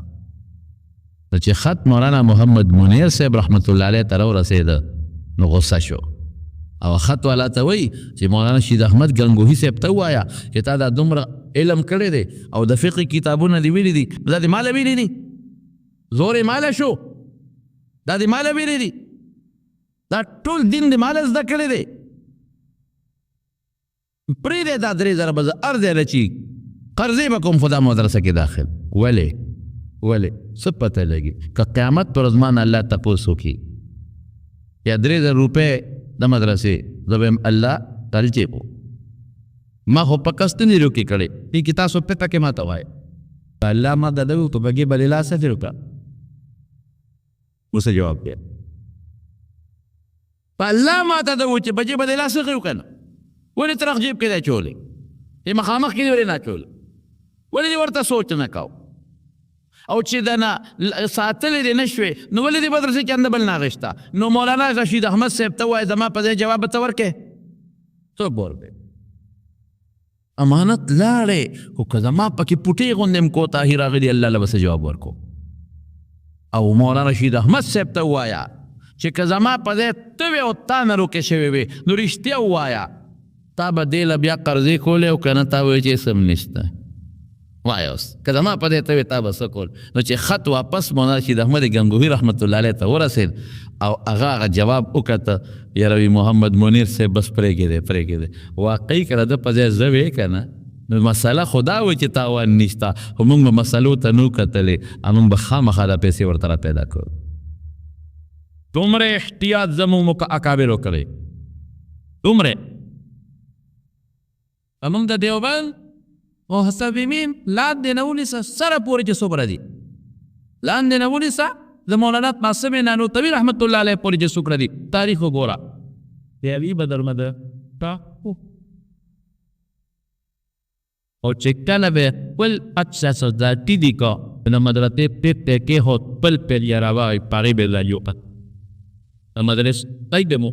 نو چې خط مولانا محمد منیر صاحب رحمت الله علیه ته راورسېده نو غصه شو، او خط والا ته وایي چې مولانا رشید احمد ګنګوهي صاحب ته ووایه چې تا دا دومره علم کړی دی او د فقې کتابونه دې ویلي دي، دا دې ماله ویلي دي، زور یې ماله شو، دا دې ماله ویلي دي، دا ټول دین دې ماله زده کړی دی، پرېږدی دا 3000 به زه هر ځای نه چې قرضې به کوم خو دا مدرسه کې داخل. ولې؟ ولې؟ څه پته لګي که قیامت پر ورځ ما نه الله تپوس وکړي یا 3000 روپۍ د مدرسې، زه به وایم الله تلچې وو، ما خو په قصد نه روکې کړې، دې کې تاسو پته کې ما ته وایي الله ما د ده په بګې بلې لاسه دې وکړه. اوس جواب دی په الله ما ته ده چې بجې به دې لاسه وکړه نه، ولې ترخ جیب کې دی چولې، دې مخامخ کې دې ولې نه چولې، ولې دې ورته سوچ نه کاو، او چې د نه ساتلې دې نه شوې نو ولې دې مدرسې کې اند بل نه اخیسته؟ نو مولانا رشید احمد صاحب ته ووایه زما په ځای جواب به ته ورکړې؟ څوک به ورکړي؟ امانت لاړې، خو که زما پکې پوټې غوندې هم کوتاهي راغلي الله له به څه جواب ورکو. او مولانا رشید احمد صاحب ته ووایه چې که زما په ځای ته وې او تا نه روکې شوې وې نو رښتیا ووایه، تا به دې له بیا قرضې کولې او که نه تا ویل چې څه هم نشته؟ وایه اوس که زما په ځای ته وې تا به څه کول؟ نو چې خط واپس مولانا رشید احمد ګنګوهي رحمت الله علیه ته ورسېد او هغه هغه جواب وکته، یاره وی محمد منیر صاحب بس پرېږدی دی، پرېږدی دی. واقعي که د ده په ځای زه وې که نه نو مسله خو دا وه چې تاوان نشته، خو موږ به مسلو ته نه کتلې او موږ به خامخا دا پیسې ورته را پیدا کړو. دومره احتیاط زموږ اکابرو کړی، دومره زموږ د دیوبند محترمین لاندې نه ونیسه سره پورې چې څومره دي، لاندې نه ونیسه د مولانا قاسم نانوتوي رحمت الله علیه پورې چې څومره دي، تاریخ وګوره. دیوی بدرمه ده او چې کله به خپل اچھا ذاتي دي کو نو مدرسې پې کې هو خپل پې یې راوغی پاغې به ځان یو کړ. د مدرسې تای به مو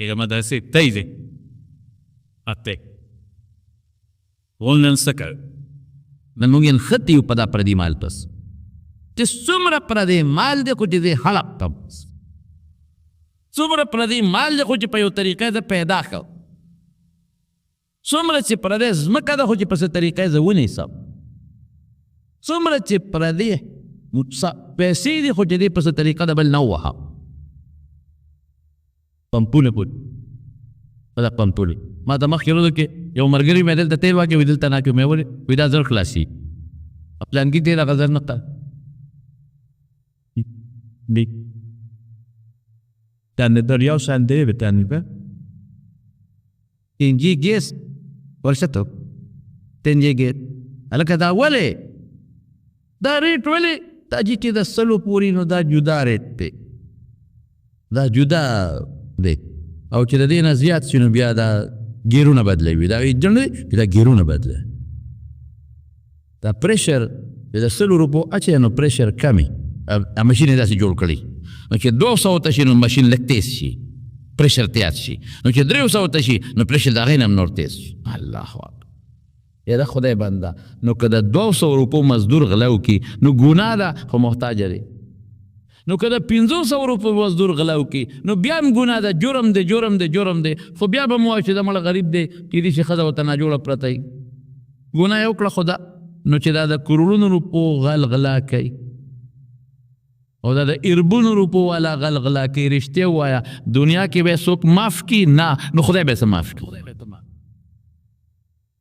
هغه مدرسې تای دی اته مونږ نن څه کوو؟ نن مونږ نښتي یو په دا پردي مال پس، چې څومره پردی مال دی خو چې زه هړپ کړم، څومره پردی مال دی خو چې په یو طریقه زه پیدا کړم، څومره چې پردی ځمکه ده خو چې په څه طریقه زه ونیسم، څومره چې پردی پیسې دي خو چې دې په څه طریقه د بل نه ووهم. پمپونه پورې په دا پمپونه ما ته مخکې ورځو کې یو ملګري مې دلته تېل واچوي، دلته نه اچوي. مې ولې؟ وایي دا زر خلاصېږي. پلانکي تېل هغه زر نه دی. Tane تنجي ګیس ورشته تنجي ګیس. هلکه دا ولې دا ریټ ولې دا چې د 100 پورې، نو دا جدا ریټ دی، دا جدا دی، او چې د دې نه زیات شي نو بیا دا ګیرونه بدلوي. دا انجن دی چې دا ګیرونه بدلوي. دا پریشر چې د 100 روپو اچوي نو پریشر کمي، ماشین یې داسې جوړ کړی، نو چې 200 ته شي نو ماشین لږ تیز شي، پریشر تیز شي، نو چې 300 ته شي نو پریشر د هغې نه هم نور تیز شي. الله اکبر. یا د خدای بنده، نو که د 200 روپو مزدور غلا وکړي نو ګناه ده خو محتاج دی، نو که د 500 روپو مزدور غلا وکړي نو بیا هم ګناه ده، جرم دی، جرم دی، جرم دی، خو بیا به مو وایو چې دا مړه غریب دی، کېدای شي ښځه ورته ناجوړه پرته وي، ګناه یې وکړه خو دا. نو چې دا د کروړونو روپو غل غلا کوي او دا د اربونو روپو والا غل غلا کوي، رښتیا ووایه دنیا کې به څوک معاف کړي؟ نه، نو خدای به څه معاف کړي؟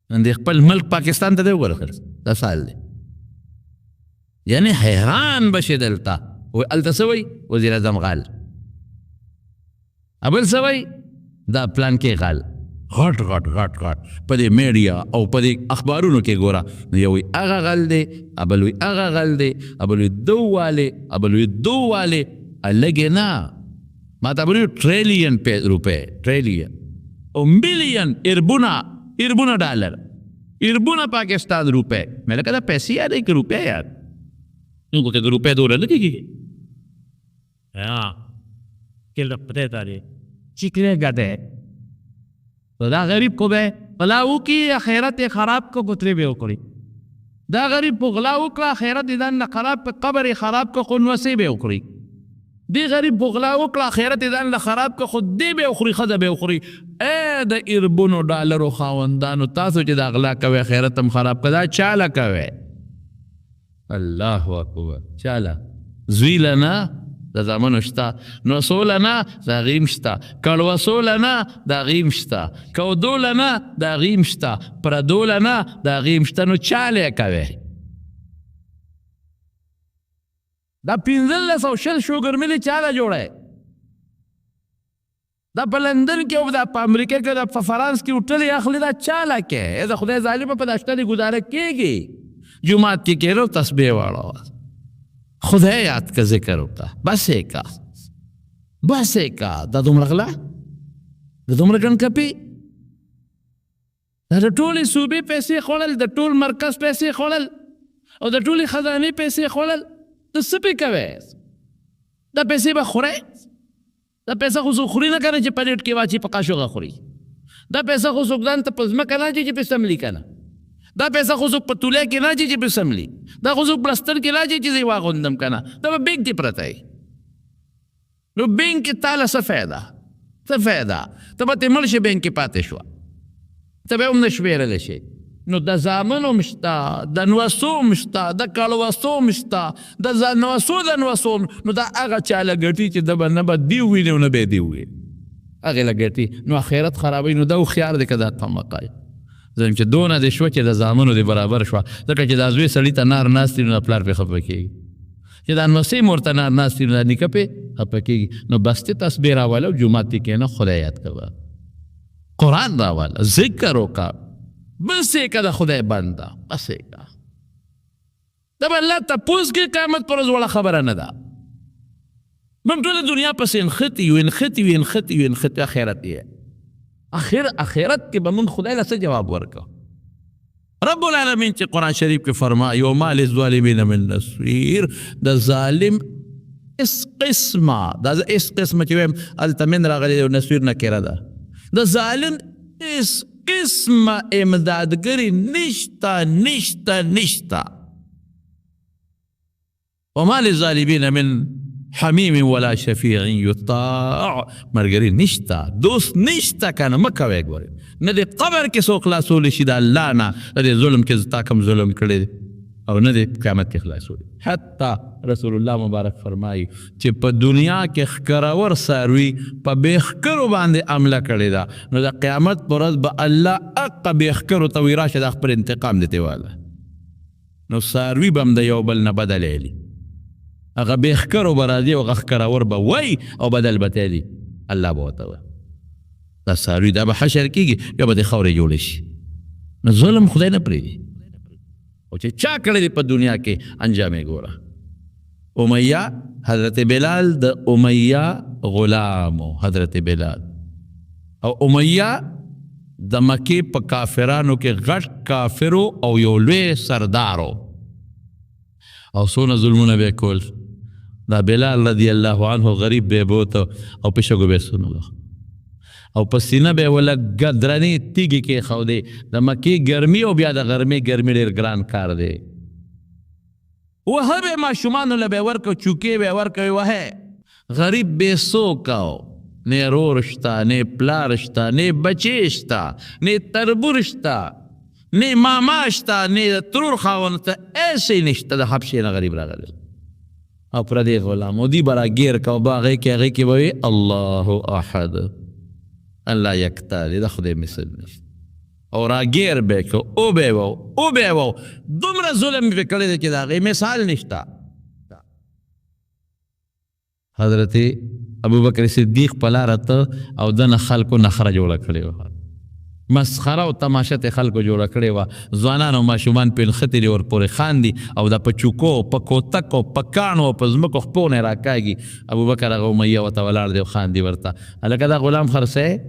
نن دې خپل ملک پاکستان ته دی وګوره، دا سال دی، یعنې حیران به شې دلته. وایي هلته څه وایي؟ وزیر اعظم غل، بل څه وایي؟ دا پلان کې غل. غټ غټ غټ غټ په دې میډیا او په دې اخبارونو کې ګوره، نو یو وایي هغه غل دی، بل وایي هغه غل دی، بل وایي دو والې، بل وایي دو والې. لږې نه، ما ته بل وایي ټریلیون روپۍ، ټریلیون او میلیون، اربونه، اربونه ډالر، اربونه پاکستان روپۍ. مې لکه دا پیسې یادوي که روپۍ یاد؟ نو که د روپۍ دومره نه کېږي. چکلے گدے تو دا غریب کو به غلا وکي، اخرت یې خراب کو، ګوترې به وکړي. دا غریب په غلا وکړه، اخرت یې ځان نه خراب کړ، قبر یې خراب کړ، خو نوسې به وکړي. دې غریب په غلا وکړه، اخرت یې ځان نه خراب کړ، خو دې به وخوري، ښځه به وخوري. ای د اربونو ډالرو خاوندانو، تاسو چې دا غلا کوئ اخرت هم خراب کړه، دا چاله کوئ؟ الله اکبر. چاله؟ زوی له نه د زامنو شته، نوسو له نه د هغې هم شته، کړوسو له نه د هغې هم شته، کودو له نه د هغې هم شته، پردو له نه د هغې هم شته، نو چاله یې کوې؟ دا 15 او 20 شوګر ملې چاله جوړی؟ دا په لندن کې او دا په امریکا کې دا په فرانس کې هوټلې اخلي، دا چاله کې؟ ای د خدای ظالمه، په دا شته دې ګزاره کېږي. جومات کې کښېنه او تسبیح واړوه، خدای یاد که، ذکر وکړه، بس یې که، بس یې که. دا دومره غلا، دا دومره ګڼکپي، دا د ټولې صوبې پیسې خوړل، د ټول مرکز پیسې خوړل او د ټولې خزانې پیسې خوړل، ته څه پې کوې؟ دا پیسې به خورې؟ دا پیسې خو څوک خوري نه که نه چې پلیټ کې واچي په قاشوغه خوري. دا پیسې خو څوک ځان ته په ځمکه نه اچوي چې پې سملي که نه. دا پیسې خو څوک په توله کې نه اچوي چې پې سملي. دا خو څوک بلستر کې نه اچوي چې زه یې واغوندم که نه. دا به بینک کې پرته وي. نو بینک کې تا له څه فایده؟ څه فایده؟ ته به ترې مړ شې، بینک کې پاتې شوه، ته به هم نه شمېرلی شې. نو د زامنو هم شته، د نوسو هم شته، د کړوسو هم شته، د نوسو د نوسو هم. نو دا هغه چا له ګټي چې ده به نه به دی وویني او نه به یې دی وویني، هغې له ګټي. نو آخرت خرابوي. نو دا هوښیار دی که دا طمقه یې. ځم چې دونه دې شوه چې د زامنو دې برابر شوه، ځکه چې دا زوی سړي ته نار ناست وي نو دا پلار پرې خفه کېږي، چې دا نوسې مور ته نار ناست وي نو دا نیکه پرې خفه کېږي. نو بس ته تسبیح راوله او جومات کې کښېنه، خدای یاد کوه، قرآن راوله، ذکر وکړه، بس یې که د خدای بنده، بس یې که. دا به الله تپوس کوي قیامت پر ورځ، وړه خبره نه ده. موږ ټوله دنیا پسې نښتي یو، نښتي یو، نښتي یو، نښتي، آخرت یې. آخرت کې به موږ خدای له څه جواب ورکړو؟ رب العالمین چې قرآن شریف کې فرمایي وما للظالمین من نصیر، د ظالم اس قسمه، دا اس قسمه چې وایم هلته من راغلی دی او نصیر نکره ده، د ظالم اس قسمه امدادګری نشته، نشته، نشته. وما للظالمین من حمیم ولا شفیع یطاع. مرګري نشته، دوست نشته، کنه مه کوې. ګورې نه دې قبر کې څوک خلاصولی شي د الله نه د دې ظلم کې، تا کوم ظلم کړی دی، او نه دې قیامت کې خلاصولی. حتی رسول الله مبارک فرمایي چې په دنیا کې ښکرور څاروي په بې ښکرو باندې حمله کړې ده، نو د قیامت پر ورځ به الله هقه بې ښکرو ته وایي راشه دا خپل انتقام دې ترې واله. نو څاروي به هم د یو بل نه بدل اخلي، هغه بې ښکرو به راځي او هغه ښکرور به وایي او بدل به ترې اخلي. الله به ورته وایي دا څاروي دا به حشر کېږي، بیا به د خاورې جوړې شي. نو ظلم خدای نه پرېږدي، او چې چا کړی دی په دنیا کې انجام یې ګوره. امیه، حضرت بلال د امیه غلام و، حضرت بلال. او امیه د مکې په کافرانو کې غټ کافر او یو لوی سردار و، او څونه ظلمونه به یې کول. دا بلال رضی الله عنه غریب به یې بوته او په شګو به یې سونو او په سینه به یې وله درنې تیږې کېښودې. د مکې ګرمي او بیا د غرمې ګرمي ډېر ګران کار دی. وهه به ماشومانو له به یې ورکړ، چوکې به یې ورکوي، وهه. غریب بې څوکه و، نه رور شته، نه پلار شته، نه بچی شته، نه تربور شته، نه ماما شته، نه د ترور خاوند شته، هېڅ یې نشته. د حبشې نه غریب راغلی او پردی غلام او دی به راګیر که او به هغې کې هغې کې به وي الله احد، الله یکتا دی، د خدای مثل نشته. او راګیر به یې که وبه یې وو، وبه یې وو، دومره ظلم یې پرې کړی دی چې د هغې مثال نشته. حضرت ابوبکر صدیق په لاره ته او دنه خلکو نخره جوړه کړې وه، مسخره او تماشه ته خلکو جوړه کړې وه. ځوانان او ماشومان پرې نښتي دي، ورپورې خاندي او دا په چوکو، په کوتکو، په کاڼو او په ځمکو خپو نه راکاږي. ابوبکر هغه امیه ورته ولاړ دی او خاندي ورته، هلکه دا غلام خرڅوې؟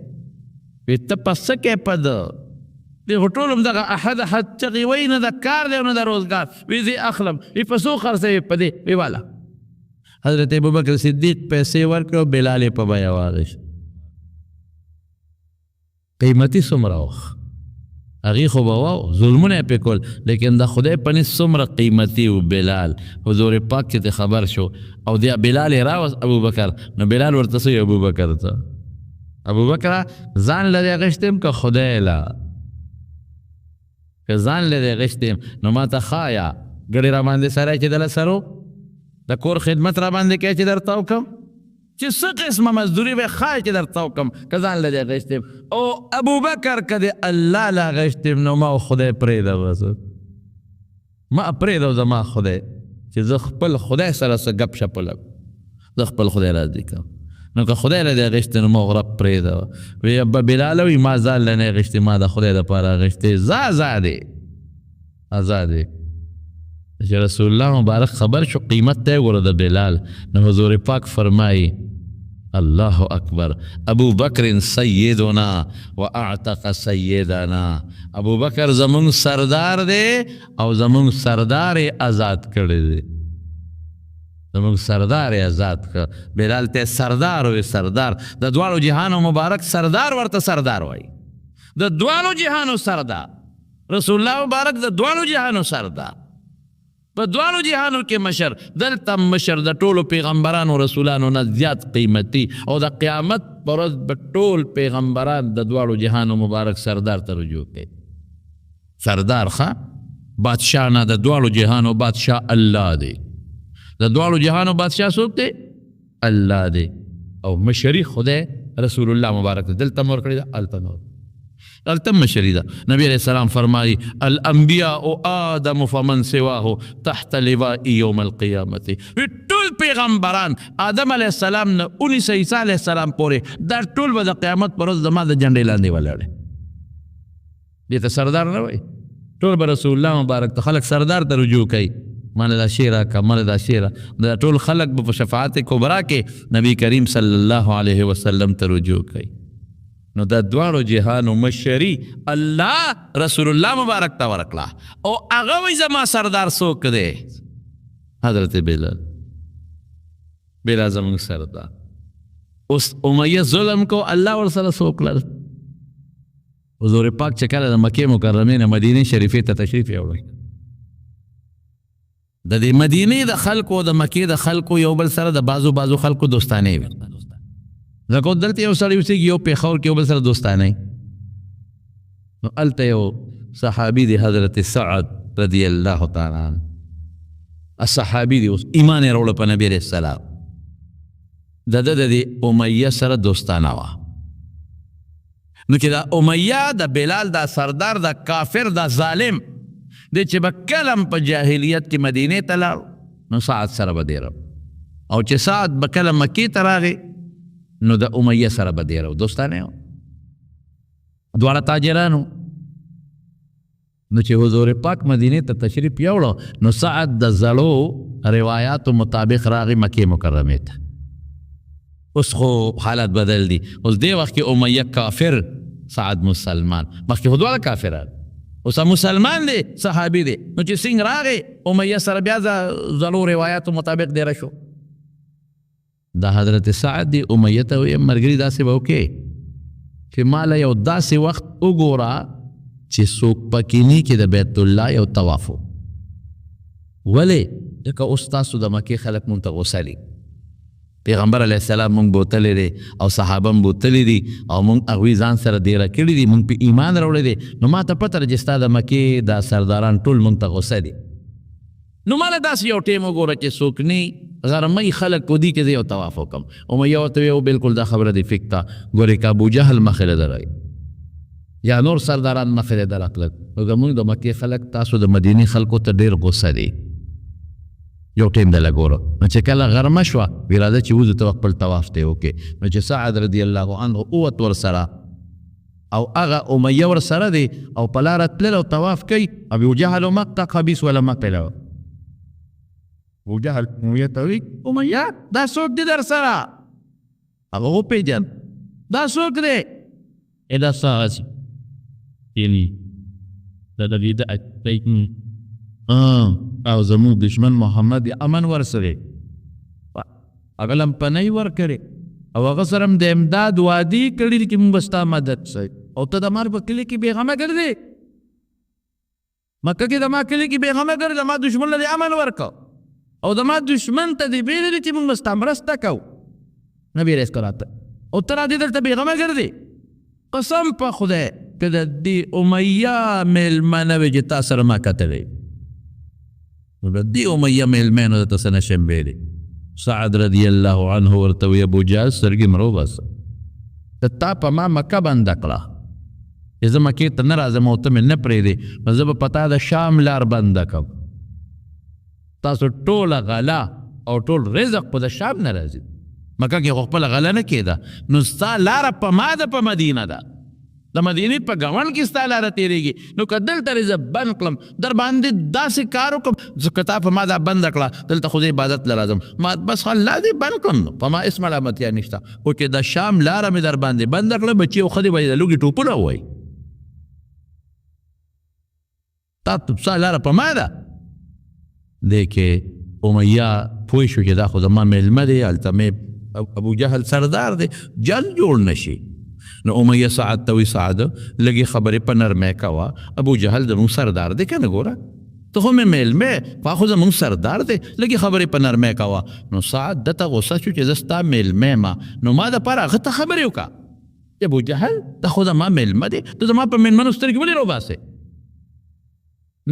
وی ته په څه کې په ده؟ دی خو ټول هم دغه احد احد چغې وایي، نه د کار دی او نه د روزګار. وی زه یې اخلم. وی په څو خرڅوې؟ په دې. وی واله. حضرت ابوبکر صدیق پیسې ورکړې او بلال یې په بیه واخیست. قیمتي څومره وخت هغې خو به واو ظلمونه یې پرې کول، لیکن د خدای په نزد څومره قیمتي و بلال. حضور پاک چې ترې خبر شو او بیا بلال یې راوست ابوبکر، نو بلال ورته څه وایي ابوبکر ته؟ ابوبکره ځان له دې اخیستی یم که خدای له؟ که ځان له دې اخیستی یم نو ما ته ښایه ګړې را باندې سری چې دله سرو د کور خدمت را باندې کوې چې درته وکړم، چې څه قسمه مزدوري به ښایي چې درته وکړم که ځان له دې اخیستی یم. او ابوبکر که دې الله له اخیستی یم نو ما خدای پرېږده، بس ما پرېږده زما خدای چې زه خپل خدای سره څه ګپ شپ ولګوم، زه خپل خدای راضي کړم. نو که خدای له دې اخیستی نو ما رب پرېږده. وی ابا بلال وی ما ځان له نه اخیستی، ما د خدای دپاره اخیستی، ځه ازاد یې، ازاد یې. چې رسول الله مبارک خبر شو قیمت ته وګوره د بلال، نو حضور پاک فرمایي الله اکبر، ابو بکر سیدنا و اعتق سیدنا. ابو بکر زمونږ سردار دی او زمونږ سردار یې ازاد کړی دی، زمونږ سردار یې ازاد کړ. بلال ته سردار وي، سردار د دواړو جهانو مبارک سردار ورته سردار وایي، د دواړو جهانو سردار رسول الله مبارک د دواړو جهانو سردار، په دواړو جهانو کې مشر، دلته مشر د ټولو پیغمبرانو رسولانو نه زیات قیمتي، او د قیامت پر ورځ به ټول پیغمبران د دواړو جهانو مبارک سردار ته رجوع کوي. سردار ښه بادشاه نه، د دواړو جهانو بادشاه الله دی. د دواړو جهانو بادشاه څوک دی؟ الله دی. او مشري خدای رسول الله مبارک دی، دلته مور کړې ده، هلته نور، هلته مشري ده. نبی علیہ السلام فرمایي الانبیاء آدم فمن سواه تحت لواء یوم القیامة. ټول پیغمبران آدم علیه السلام نه ونیسه عیسی علیه السلام پورې دا ټول به د قیامت پر ورځ زما د جنډې لاندې ولاړ. دې ته سردار نه وایي، ټول به رسول الله مبارک ته خلک سردار ته رجوع کوي، ماله دا شی راکړه، ماله دا شی راکړه. دا ټول خلک به په شفاعت کبرا کې نبی کریم صلی الله علیه وسلم ته رجوع کوي. نو دا دواړو جهانو مشري الله رسول الله مبارک ته ورکړه، او هغه وایي زما سردار څوک دی؟ حضرت بلال. بلال زموږ سردار. اوس امیه ظلم کو، الله ورسره څه وکړل؟ حضور پاک چې کله د مکې مکرمې نه مدینې شریفې ته تشریف یوړل، د دې مدینې د خلکو د مکې د خلکو یو بل سره د بازو بازو خلکو دوستانه وي. ځکه دلته یو سړی اوسېږي، یو پېښور کې یو بل سره دوستانه. نو هلته یو صحابي دی، حضرت سعد رضی الله تعالی عنه، صحابي دی، اوس ایمان یې راوړی په نبي علیه السلام. د ده د دې امیه سره دوستانه وه. نو چې دا امیه د بلال دا سردار دا کافر دا ظالم دی چې به کله هم په جاهلیت کې مدینې ته لاړ نو سعد سره به دېره، او چې سعد به کله مکې ته راغی نو د امیه سره به دېره، دوستانه وه، دواړه تاجرانو. نو چې حضور پاک مدینې ته تشریف یوړو نو سعد د زړو روایاتو مطابق راغی مکې مکرمې ته. اوس خو حالات بدل دي، اوس دې وخت کې امیه کافر، سعد مسلمان، مخکې خو دواړه کافران، اوس مسلمان دی، صحابي دی. نو چې څنګه راغی امیه سره بیا زړو روایاتو مطابق دېره شو. د حضرت سعد دی امیه ته ویې ملګري داسې به وکې چې ما له یو داسې وخت وګوره چې څوک پکې نه کې د بیت الله یو طواف و. ولې؟ ځکه اوس تاسو د مکې خلک مونږ ته غوسه دي، پیغمبر علیه السلام مونږ بوتلی دی او صحابه هم بوتلی دي او مونږ هغوی ځان سره دېره کړي دي، مونږ پې ایمان راوړی دی. نو ما ته پته ده چې ستا د مکې دا سرداران ټول مونږ ته غوسه دي، نو ما له داسې یو ټیم وګوره چې څوک نه غرمۍ خلک په دې کې زه یو طواف وکړم. امیه ورته ویې بالکل دا خبره دې فکر ته ګورې که ابوجهل مخې له درغی یا نور سرداران مخې له درغلل، نو زمونږ د مکې خلک تاسو د مدینې خلکو ته ډېر غوسه دي، یو ټیم د لګورو. نو چې کله غرمه شوه وی راځه چې وځو ته خپل طواف ته وکړې. نو چې سعد رضی الله عنه ووت ورسره او هغه امیه ورسره دی او په لاره تلل او طواف کوي، ابوجهل مقطع خبیث ولا مقطع له ابوجهل امیه ته وی امیه دا څوک دی در سره؟ هغه وپېژند دا څوک دی؟ دا سعد یعنی دا د دې د او زموږ دشمن محمد امن ورسره هغه لم پنۍ ورکړې او هغه سره هم د امداد وعدې کړې دي چې موږ به ستا مدد سي، او ته د مار په کلي کې بېغمه ګرځې، مکه کې د ما کلي کې بېغمه ګرځې، د ما دشمن له دې امن ورکړه او د ما دشمن ته دې ویلي دي چې موږ به ستا مرسته کوو. نبي علیه السلام او ته را دې دلته بېغمه ګرځې، قسم په خدای که د دې امیه مېلمه نه وي چې تا سره ما کتلی، نو د دې امیه مېلمه نو درته څه نه شم ویلی. سعد رضی الله عنه ورته وویل ابوجهل سترګې مې راوباسه، که تا په ما مکه بنده کړه چې زه مکې ته نه راځم او ته مې نه پرېږدې، نو زه به په تا د شام لار بنده کړم، تاسو ټوله غله او ټول رزق په د شام نه راځي، مکه کې خو خپله غله نه کېده، نو ستا لاره په ما ده، په مدینه ده، د مدینې په ګاونډ کې ستا لاره تېرېږي، نو که دلته دې زه بند کړم در باندې داسې کار وکړم، که تا په ما دا بنده کړه دلته خو زه عبادت له راځم، ما بس الله دې بند کړم، نو په ما هېڅ ملامتیا نشته، خو چې د شام لاره مې در باندې بنده کړه بچي او ښځې به یې د لوږې ټوپونه ووایي، تا ستا لاره په ما ده. دې کې امیه پوه شو چې دا خو زما مېلمه دی، هلته مې ابوجهل سردار دی، جل جوړ نه شي. نو امیه سعد ته وایي سعد لږې خبرې په نرمۍ کوه، ابوجهل زموږ سردار دی که نه، ګوره ته خو مې مېلمه، خو خو زموږ سردار دی، لږې خبرې په نرمۍ کوه. نو سعد ده ته غوسه شو چې زه ستا مېلمه یم، نو ما دپاره هغه ته خبرې وکړه چې ابوجهل ته خو زما مېلمه دی، ته زما په مېلمنو سترګې ولې راوباسې؟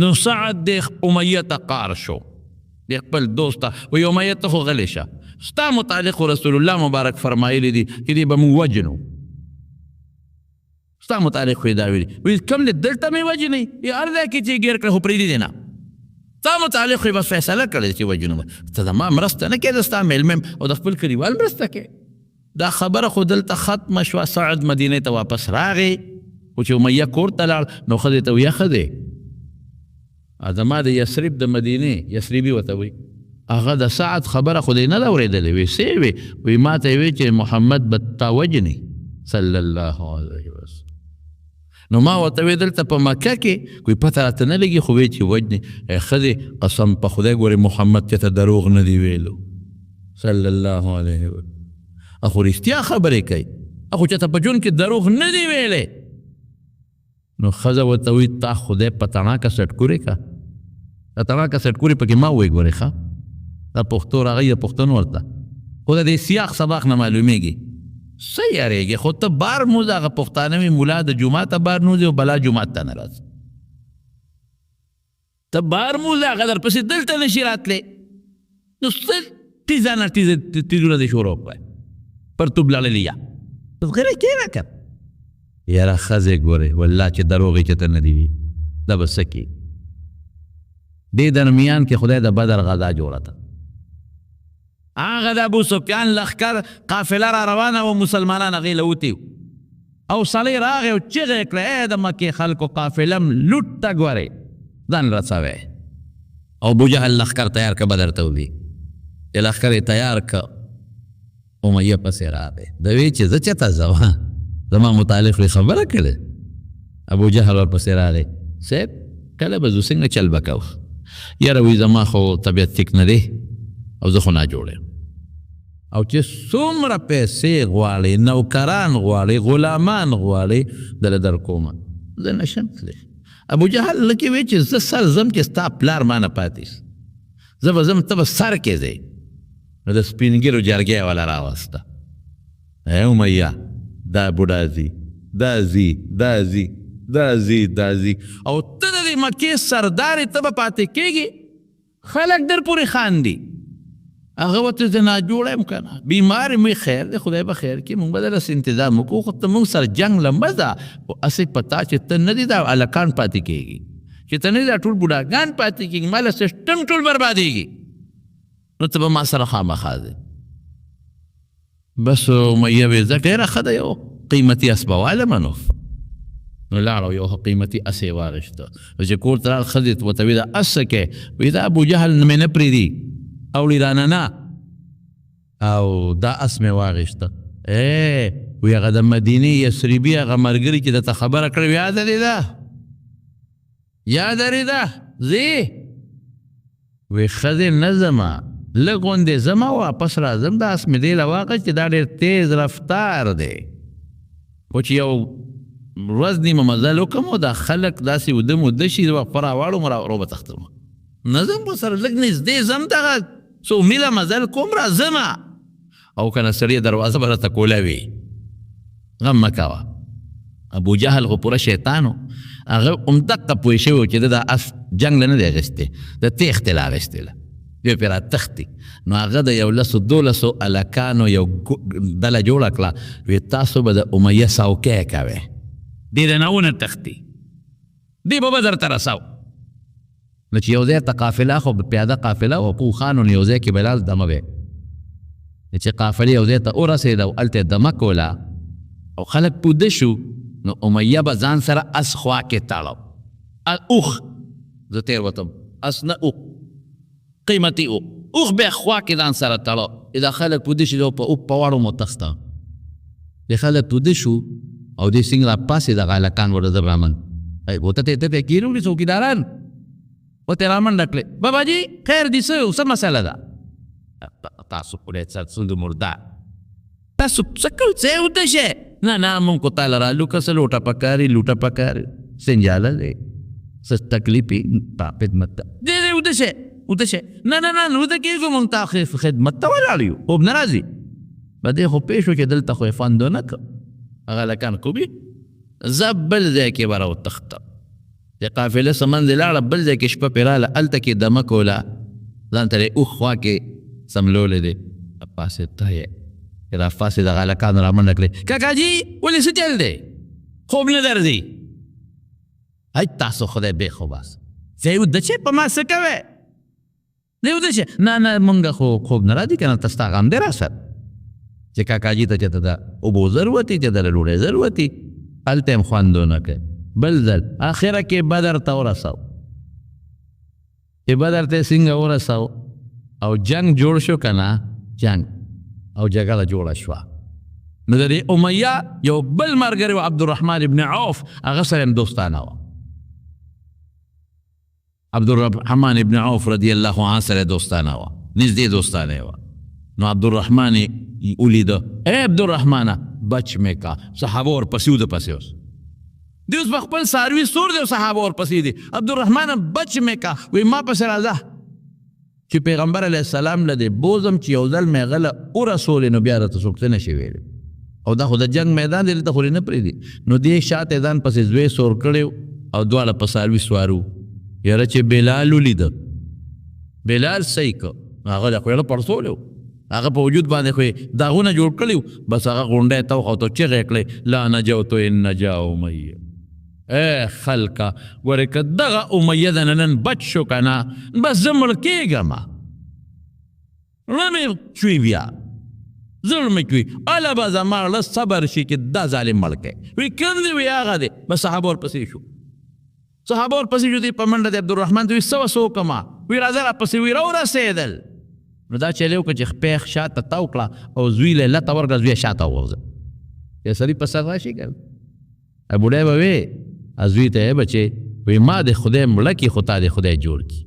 نو سعد د امیه ته قار شو، د خپل دوست ته وایي امیه ته خو غلی شه، ستا متعلق رسول الله مبارک فرمایلی دي چې دې به موږ وژنو، ستا متعلق خو یې دا ویلي، وایي کوم دی دلته مې وژنئ، یا هر ځای کې چې یې ګیر کړی خو پرېږدي دې نه، ستا متعلق خو یې بس فیصله کړې چې وژنو به، ته زما مرسته نه کوې، زه ستا مېلمه یم او د خپل کلیوال مرسته کوې. دا خبره خو دلته ختمه شوه. سعد مدینې ته واپس راغی، خو چې امیه کور ته لاړ نو ښځې ته وایي ښځې زما د یثرب د مدینې یثربي ورته وایي، هغه د سعد خبره خو دې نه ده اورېدلې، وایي څه یې وې؟ وایي ما ته یې وې چې محمد به تا وژني صلی الله علیه وسلم. نو ما ورته وې دلته په مکه کې وایي پته راته نه لګي، خو وې چې وژني. ای ښځې قسم په خدای ګورې محمد چې ته دروغ نه دي ویلو صلی الله علیه وسلم، خو رښتیا خبرې کوي، خو چې ته په ژوند کې دروغ نه دي ویلی. نو ښځه ورته وایي تا خدای په تڼاکه سټکورې که دا تڼاکه سټکورې پکې ما وایي ګورې ښه دا پښتو راغی د پښتنو ورته خو د دې سیاق سباق نه معلومیږي څه یریږي خو ته بار موزه هغه پښتانه وي ملا د جوماته بار نوځي او بلا جومات ته نه راځي ته بار موزه هغه درپسې دلته نشي راتلی نو څه تیزه نه تیزه تیزونه دې شروع کړه پرتوب لړلی یا بس غلی کښېنه که یاره ښځې ګورې والله چې دروغ یې چېرته نه دي وي دا به څه کړي دې درمیان کې خدای د بدر غذا جوړه ده هغه د ابو سفیان لښکر قافله را روانه وه مسلمانان هغې له وتي او سړی راغی او چیغه یې کړه ای د مکې خلکو قافله م لوټ ته ګورئ ځان رسوی او ابوجهل لښکر تیار کړ بدر ته وځي چې لښکر یې تیار کړ امیه پسې راغی ده وی چې زه چېرته ځم زما متعلق خو یې خبره کړې ابوجهل ورپسې راغی صاحب کله به ځو څنګه چل به کوو یاره وی زما خو طبیعت ټیک نه دی او زه خو ناجوړ یم او چې څومره پیسې غواړې نوکران غواړې غلامان غواړې دله درکوم زه نشم تللی ابو جهل لکه وی چې زه سر ځم چې ستا پلار مانه پاتې شي زه به ځم ته به سر کې ځې نو د سپینګیرو جرګه یې وله راوسته ای امیه دا بوډا ځي دا ځي دا ځي دا ځي دا ځي او ته د دې مکې سردار ته به پاتې کېږې خلک در پورې خاندي هغه ورته زه ناجوړه یم که نه بیمار یم وایي خیر دی خدای به خیر کړي موږ به درله څه انتظام وکړو خو ته موږ سره جنګ له مه ځه خو هسې په تا چې ته نه ځې دا هلکان پاتې کېږي چې ته نه ځې دا ټول بوډاګان پاتې کېږي ما له سیسټم ټول بربادېږي نو ته به ما سره خامخا ځې بس امیه وې ځه ډېره ښه ده یو قیمتي اس به والم نو نو لاړ او یو قیمتي اس یې واخیسته نو چې کور ته لاړ ښځې ورته وې دا اس څه کوې وې دا ابوجهل مې نه پرېږدي اوړي رانه نه او دا اس مې واخیسته ای وی هغه د مدینې یثربي هغه ملګري چې درته خبره کړې یاده دې ده یاده دې ده ځې وی ښځې نه ځم لږ غوندې ځم او واپس راځم دا اس مې دې له واخیست چې دا ډېر تیز رفتار دی خو چې یو ورځ نیمه مزل وکړم او دا خلک داسې اوده موده شي زه به خپه راواړوم او به تښتم نه ځم ورسره لږ نږدې ځم دغه څو میله مزل کوم راځم او کنه سړیه دروازه به راته کوله وي غم مه کوه ابو جهل خو پوره شیطان و هغه همدقه پوه شوی و چې ده دا اس جنګ له نه دی اخیستی د تېښتې له اخیستې له دی پرې راتښتي نو هغه د یو لسو دولسو هلکانو یو ډله جوړه کړه وی تاسو به د امیه څوکۍ کوئ دی د نه ونه تښتي دی به بدر ته رساو نو چې یو ځای ته قافله خو پیاده قافله وه په اوښانو نو یو ځای کې به لاړ دمه به نو چې قافله یو ځای ته ورسېده او هلته یې دمه کوله او خلک پوده شو نو امیه به ځان سره اس خوا کې تړو اوښ زه تېر وتم اس نه اوښ قیمتي اوښ اوښ به خوا کې ځان سره تړو چې دا خلک پوده شي په اوښ په واړو مو تښته د خلک پوده شو او دې څنګه را پاسې دغه هلکان ورته زه رامن ورته ته ته کېنولي څوکیداران ورته رامنډه کړې بابا جي خیر دي څه څه مسله ده تاسو خدای څه د مردار تاسو څه کوئ څه وده شئ نه نه مونږ خو تاله رالو که څه لوټه پکاري لوټه پکاري سنجاله دی څه تکلیف تا خدمت ته دی دی وده شئ وده شئ نه نه نه وده کېږو مونږ تا خدمت ته ولاړ یو خوب نه راځي په دې خو پوه شو چې دلته خو یې خوند ونه کړ هغه هلکان کومي ځه بل ځای کې به راوتښته د قافله څه منځ لاړه بل ځای کې شپه پرې راله هلته کې دمه کوله ځان ته یې اوښ خوا کې څملولی دی پاڅېد ته یې چې راپاڅېد هغه هلکانو رامنډه کړې کاکا جي ولې څه چل دی خوب نه درځي هی تاسو خدای بې خوبه ځای وده چې په ما څه کوې دی وده شه نه نه مونږ خو خوب نه راځي کنه ته ستا غم دی راسره چې کاکاجي ته چېرته د اوبو ضرورت وي چېرته د ډوډۍ ضرورت وي هلته هم خوند ونه کړي بل ځل اخره کې بدر ته ورسو چې بدر ته څنګه ورسو او جنگ جوړ شو که نه جنگ او جګړه جوړه شوه نو د دې امیه یو بل ملګری و عبدالرحمن ابن عوف هغه سره هم دوستانه وه عبدالرحمن ابن عوف رضی الله عنه سره دوستانه وه، نږدې دوستانه یې وه، نو عبدالرحمن یې ولیده، ای عبدالرحمنه بچ مې که، صحابه ورپسې وو، ده پسې اوس دی اوس په خپل څاروي سور دی او صحابه ورپسې دي. عبدالرحمن بچ مې کا، وی ما پسې راځه چې پیغمبر علیه السلام له دې بوزم چې یو ځل مې هغه له ورسولې نو بیا راته څوک څه نه شي ویلی. او دا خو د جنګ میدان دی، دلته خو دې نه پرېږدي. نو دې شاته ځان پسې زوی سور کړی او دواړه په څاروي سوارو. یاره چې بلال ولیده، بلال صحیح کړ، هغه له خو یې پړسولی و، هغه په وجود باندې خو یې داغونه جوړ کړي وو. بس هغه غونډۍ ته وخوت او چیغه یې کړې، لا نجوت ان نجا امیه. ای خلکه ګورې که دغه امیه د نن بچ شو که نه، بس زه مړ کېږم، زړه مې چوي، بیا زړه مې چوي، هله به زما زړه صبر شي چې دا ظالم مړ کړي. وی کوم دی؟ وی هغه دی. بس صحابه ورپسې شو، صحابه ورپسې شو. دی په منډه دی عبدالرحمن ته وی څه وسه وکړم؟ وی راځه راپسې. وی راورسېدل. نو دا چلې وکړه چې خپې یې شاته تاو کړه او زوی له یې لته ورکړه، زوی یې شاته وغورځېد. یو سړي په سر راشي که نه، بوډۍ به وې زوی ته، ای بچې، وی ما دې خدای مړه کړي خو تا دې خدای جوړ کړي.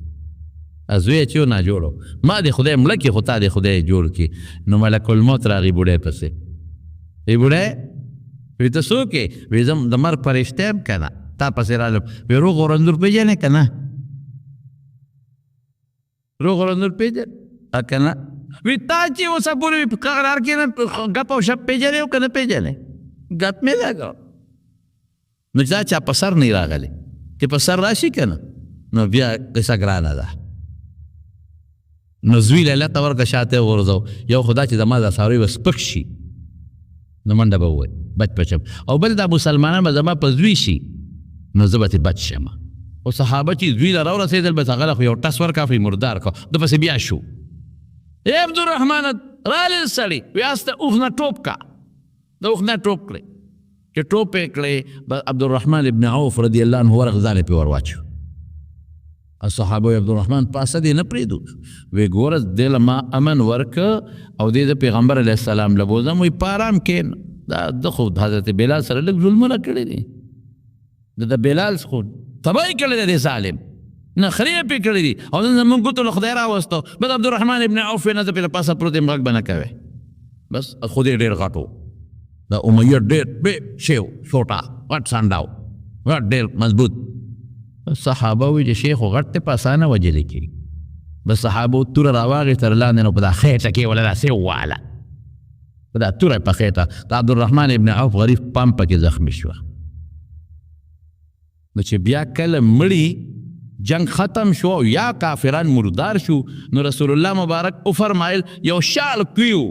زوی چې و ناجوړ و، ما دې خدای مړه کړي خو تا دې خدای جوړ کړي. نو ملک الموت راغی بوډۍ پسې، وی بوډۍ، وی ته څوک یې؟ وی زه د مرګ فرشته یم که نه، تا پسې رالم. وی روغ او رنځور پېژنې که نه؟ روغ او رنځور پېژنې که نه؟ وی تا چې اوسه پورې په قرار کې نه ګپ او شپ پېژنې او که نه پېژنې؟ ګپ مې لګاو. نو دا چا په سر نه راغلی، چې په سر راشي که نه نو بیا قصه ګرانه ده. نو زوی له لته ورکړه، شاته یې وغورځاو. یو خو دا چې زما دا څاروي به سپک شي نو منډه به ووایي بچ به شم، او بل دا مسلمانان به زما په زوی شي نو زه به ترې بچ شم. خو صحابه چې زوی له راورسېدل، بس هغه له خو یو ټس ورکړه، خو یې مردار کړ. ده پسې بیا شو، ای عبدالرحمن رالل سړي، وی آس ته اوښ نه ټوپ کا. د اوښ نه ټوپ کړې، چې ټوپ یې کړې، بس عبدالرحمن ابن عوف رضی الله عنه ورغ ځان یې پرې ورواچو. صحابه عبدالرحمن پاسه دې نه پرېږدو. وی ګوره دې له ما امن ورکه او دې د پیغمبر علیه السلام له بوځم. وی په آرام کښېنه، دا ده خو حضرت بلال سره لږ ظلمونه کړي دي، د بلال خو تباه یې کړی دی، دې ظالم نخرې یې پرې کړي دي، او نن زموږ ګوتو له خدای راوستو. بس عبدالرحمن ابن عوف وی نه زه پرې له پاسه پروت یم، غږ به نه کوې. بس خو دې ډېر غټ و، دا امیه ډېر بې شی و، سوټه غټ سنډه و، غټ ډېر مضبوط. صحابه وی چې شیخ خو غټ دی، په اسانه وژل کېږي. بس صحابو توره راواخیسته لاندې، نو په دا خېټه کې وله داسې وواله، په دا توره په خېټه د عبدالرحمن ابن عوف غریب پام پکې زخمي شوه. نو چې بیا کله مړي جنگ ختم شو او یا کافران مردار شو، نو رسول الله مبارک وفرمایل یو شال کویو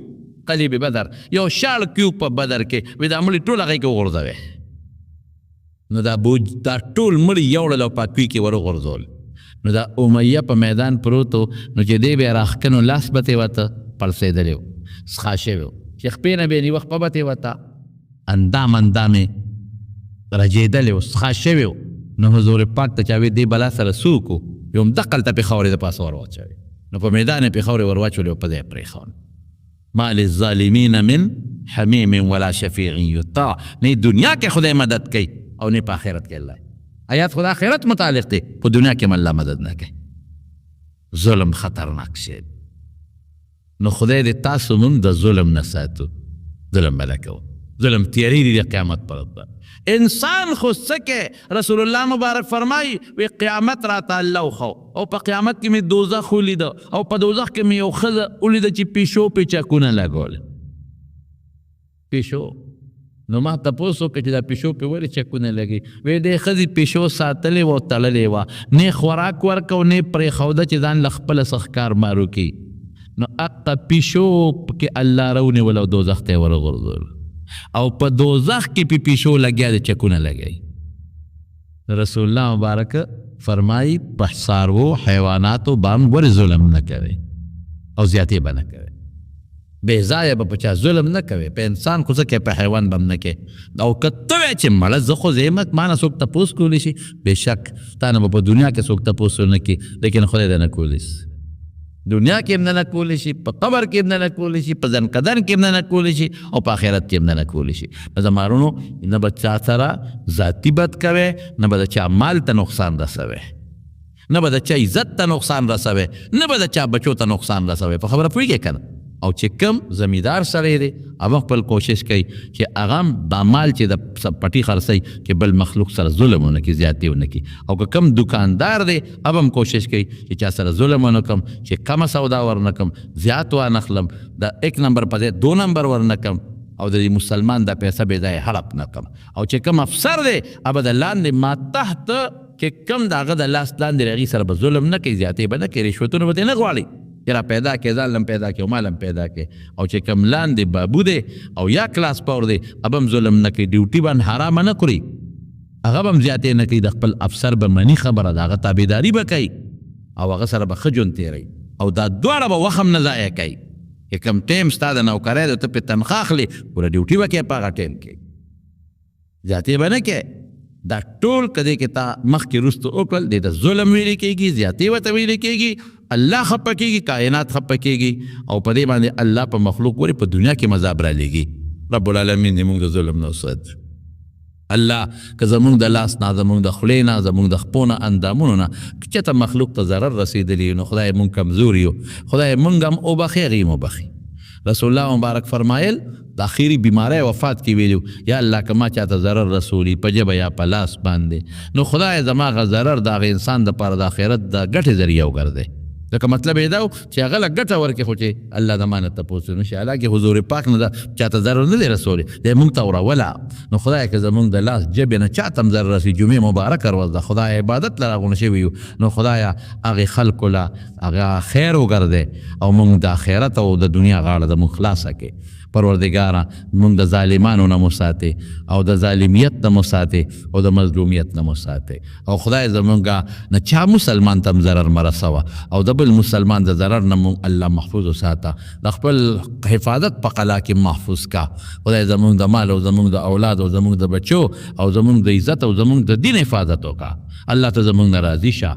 قلیب بدر، یو شال کویو په بدر کې، وی دا مړي ټول هغې کې وغورځوي. نو دا بوج دا ټول مړي یوړل او په کوی کې وروغورځول. نو دا امیه په میدان پروت و، نو چې دی بیا راښکنو لاس به ترې وته پړسېدلی و، څښا شوی و، چې خپې نه به یې نیوه خپه به ترې وته، اندام اندام یې رجېدلی و، څښا شوی و. نو حضور پاک ته چا وی دې بلا سره څوک و، یو همدقلته پې خاورې د پاسه ور واچوې. نو په میدان یې پې خاورې ور واچولې او په ځای یې پرېښول. ما للظالمین من حمیم ولا شفیع یطاع. نه دنیا کې خدای مدد کوي او نه په آخرت کې. الله آیات خو د آخرت متعلق دی، په دنیا کې هم الله مدد نه کوي. ظلم خطرناک شی. نو خدای دې تاسو مونږ د ظلم نه ساتو. ظلم به نه کوو، ظلم تیارې دي د قیامت پر ورځ. انسان خو څه کې رسول الله مبارک فرمایي وی قیامت راته الله وښو، او په قیامت کې مې دوزخ ولیده، او په دوزخ کې مې یو ښځه ولیده چې پیشو پې چکونه لګول. پیشو. نو ما تپوس وکړ چې دا پیشو پې ولې چکونه لګي؟ وی دې ښځې پیشو ساتلې وه او تړلې وه، نه خوراک ورکو نه پرېښوده چې ځان له خپله څه ښکار مار وکړي. نو هغه پیشو پکې الله راونیول او دوزخ ته یې وروغورځول، او په دوزخ کې پې پیشو لګیا دی چکونه لګوي. رسول الله مبارک فرمایي په څاروو حیواناتو باندې ولې ظلم نه کوي او زیاتې به نه کوي، بې ځایه به په چا ظلم نه کوي، په انسان خو څه کوې، په حیوان به هم نه کوې. او که ته وایې چې مړه زه خو زه یم، ما نه څوک تپوس کولی شي، بېشک تا نه به په دنیا کې څوک تپوس ونه کړي، لیکن خدای دې نه کولی شي. دنیا کې هم نه کولی شي، په قبر کې هم نه کولی شي، په ځنکدن کې هم نه کولی شي، او په آخرت کې هم نه کولی شي. نو زما وروڼو، نه به چا سره ذاتي بد کوې، نه به د چا مال ته نقصان رسوې، نه به د چا عزت ته نقصان رسوې، نه به د چا بچو ته نقصان رسوې. په خبره پوهېږې که نه؟ او چې کوم زمیدار سړی دی هغه خپل کوشش کوي چې هغه هم دا مال چې د پټي خرڅوي چې بل مخلوق سره ظلم ونه کړي، زیاتی ونه کړي. او که کوم دکاندار دی هغه هم کوشش کوي چې چا سره ظلم ونه کړم، چې کمه سودا ورنه کړم، زیات وانخلم، د 1 نمبر په ځای 2 نمبر ورنه کړم، او د دې مسلمان دا پیسه بې ځایه هړپ نه کړم. او چې کوم افسر دی هغه به د لاندې ما تحت چې کوم د هغه د لاس لاندې هغې سره به ظلم نه کوي، زیاتې به نه کوي، رشوتونه به ترې نه غواړي چې را پیدا کړې، ځان لم پیدا کړې او مال هم پیدا کړې. او چې کوم لاندې بابو دی او یا کلاس پور دی هغه به هم ظلم نه کوي، ډیوټي به حرامه نه خوري، هغه به هم زیاتې نه کوي، د خپل افسر به مني خبره، د هغه تابعداري به کوي او هغه سره به ښه ژوند تېروي. او دا دواړه به وخت هم نه ضایع کوي چې کوم ټایم ستا د نوکرۍ دی ته پرې تنخوا اخلې، پوره ډیوټي به کوې په هغه ټایم کې، زیاتې به نه کوې. دا ټول که دې کې تا مخکې وروسته وکړل، دې ته ظلم ویل کېږي، زیاتې ورته ویل کېږي، الله خفه کېږي، کائنات خفه کېږي، او په دې باندې الله په مخلوق ورې په دنیا کې مذاب رالیږي. رب العالمین دې موږ د ظلم نه وساتي. الله که زموږ د لاس نه، زموږ د خولې نه، زموږ د خپو نه، اندامونو نه که چېرته مخلوق ته ضرر رسېدلی نو خدای موږ کمزوري یو، خدای موږ هم وبخښي، هغوی هم وبخښي. رسول الله مبارک فرمایل د اخیری بیماری وفات کې ویلو، یا الله که ما چاته ضرر رسولی په ژبه یا په لاس باندې، نو خدای زما هغه ضرر د هغه انسان دپاره د آخرت د ګټې ذریعه وګرځوي. ځکه مطلب یې دا و چې هغه له ګټه ورکړي، خو چې الله زما نه تپوس ونه شي. حالانکه حضور پاک نه دا چاته ضرر نه دی رسولی، دی موږ ته وروله. نو خدای که زموږ د لاس ژبې نه چاته هم ضرر رسي، جمعې مبارکه ورځ ده، خدای عبادت له راغونډ شوي یو، نو خدایه هغې خلکو له هغه خیر وګرځوي او موږ د آخرت او د دنیا غاړه زموږ خلاصه کړي. پروردګاره موږ د ظالمانو نه مو ساتې او د ظالمیت نه مو ساتې او د مظلومیت نه مو ساتې. او خدای زموږ نه چا مسلمان ته هم ضرر مه رسوه او د بل مسلمان د ضرر نه موږ الله محفوظ وساته، د خپل حفاظت په قلا کې محفوظ کا. خدای زموږ د مال او زموږ د اولاد او زموږ د بچو او زموږ د عزت او زموږ د دین حفاظت وکړه. الله ته زموږ نه راضي شه.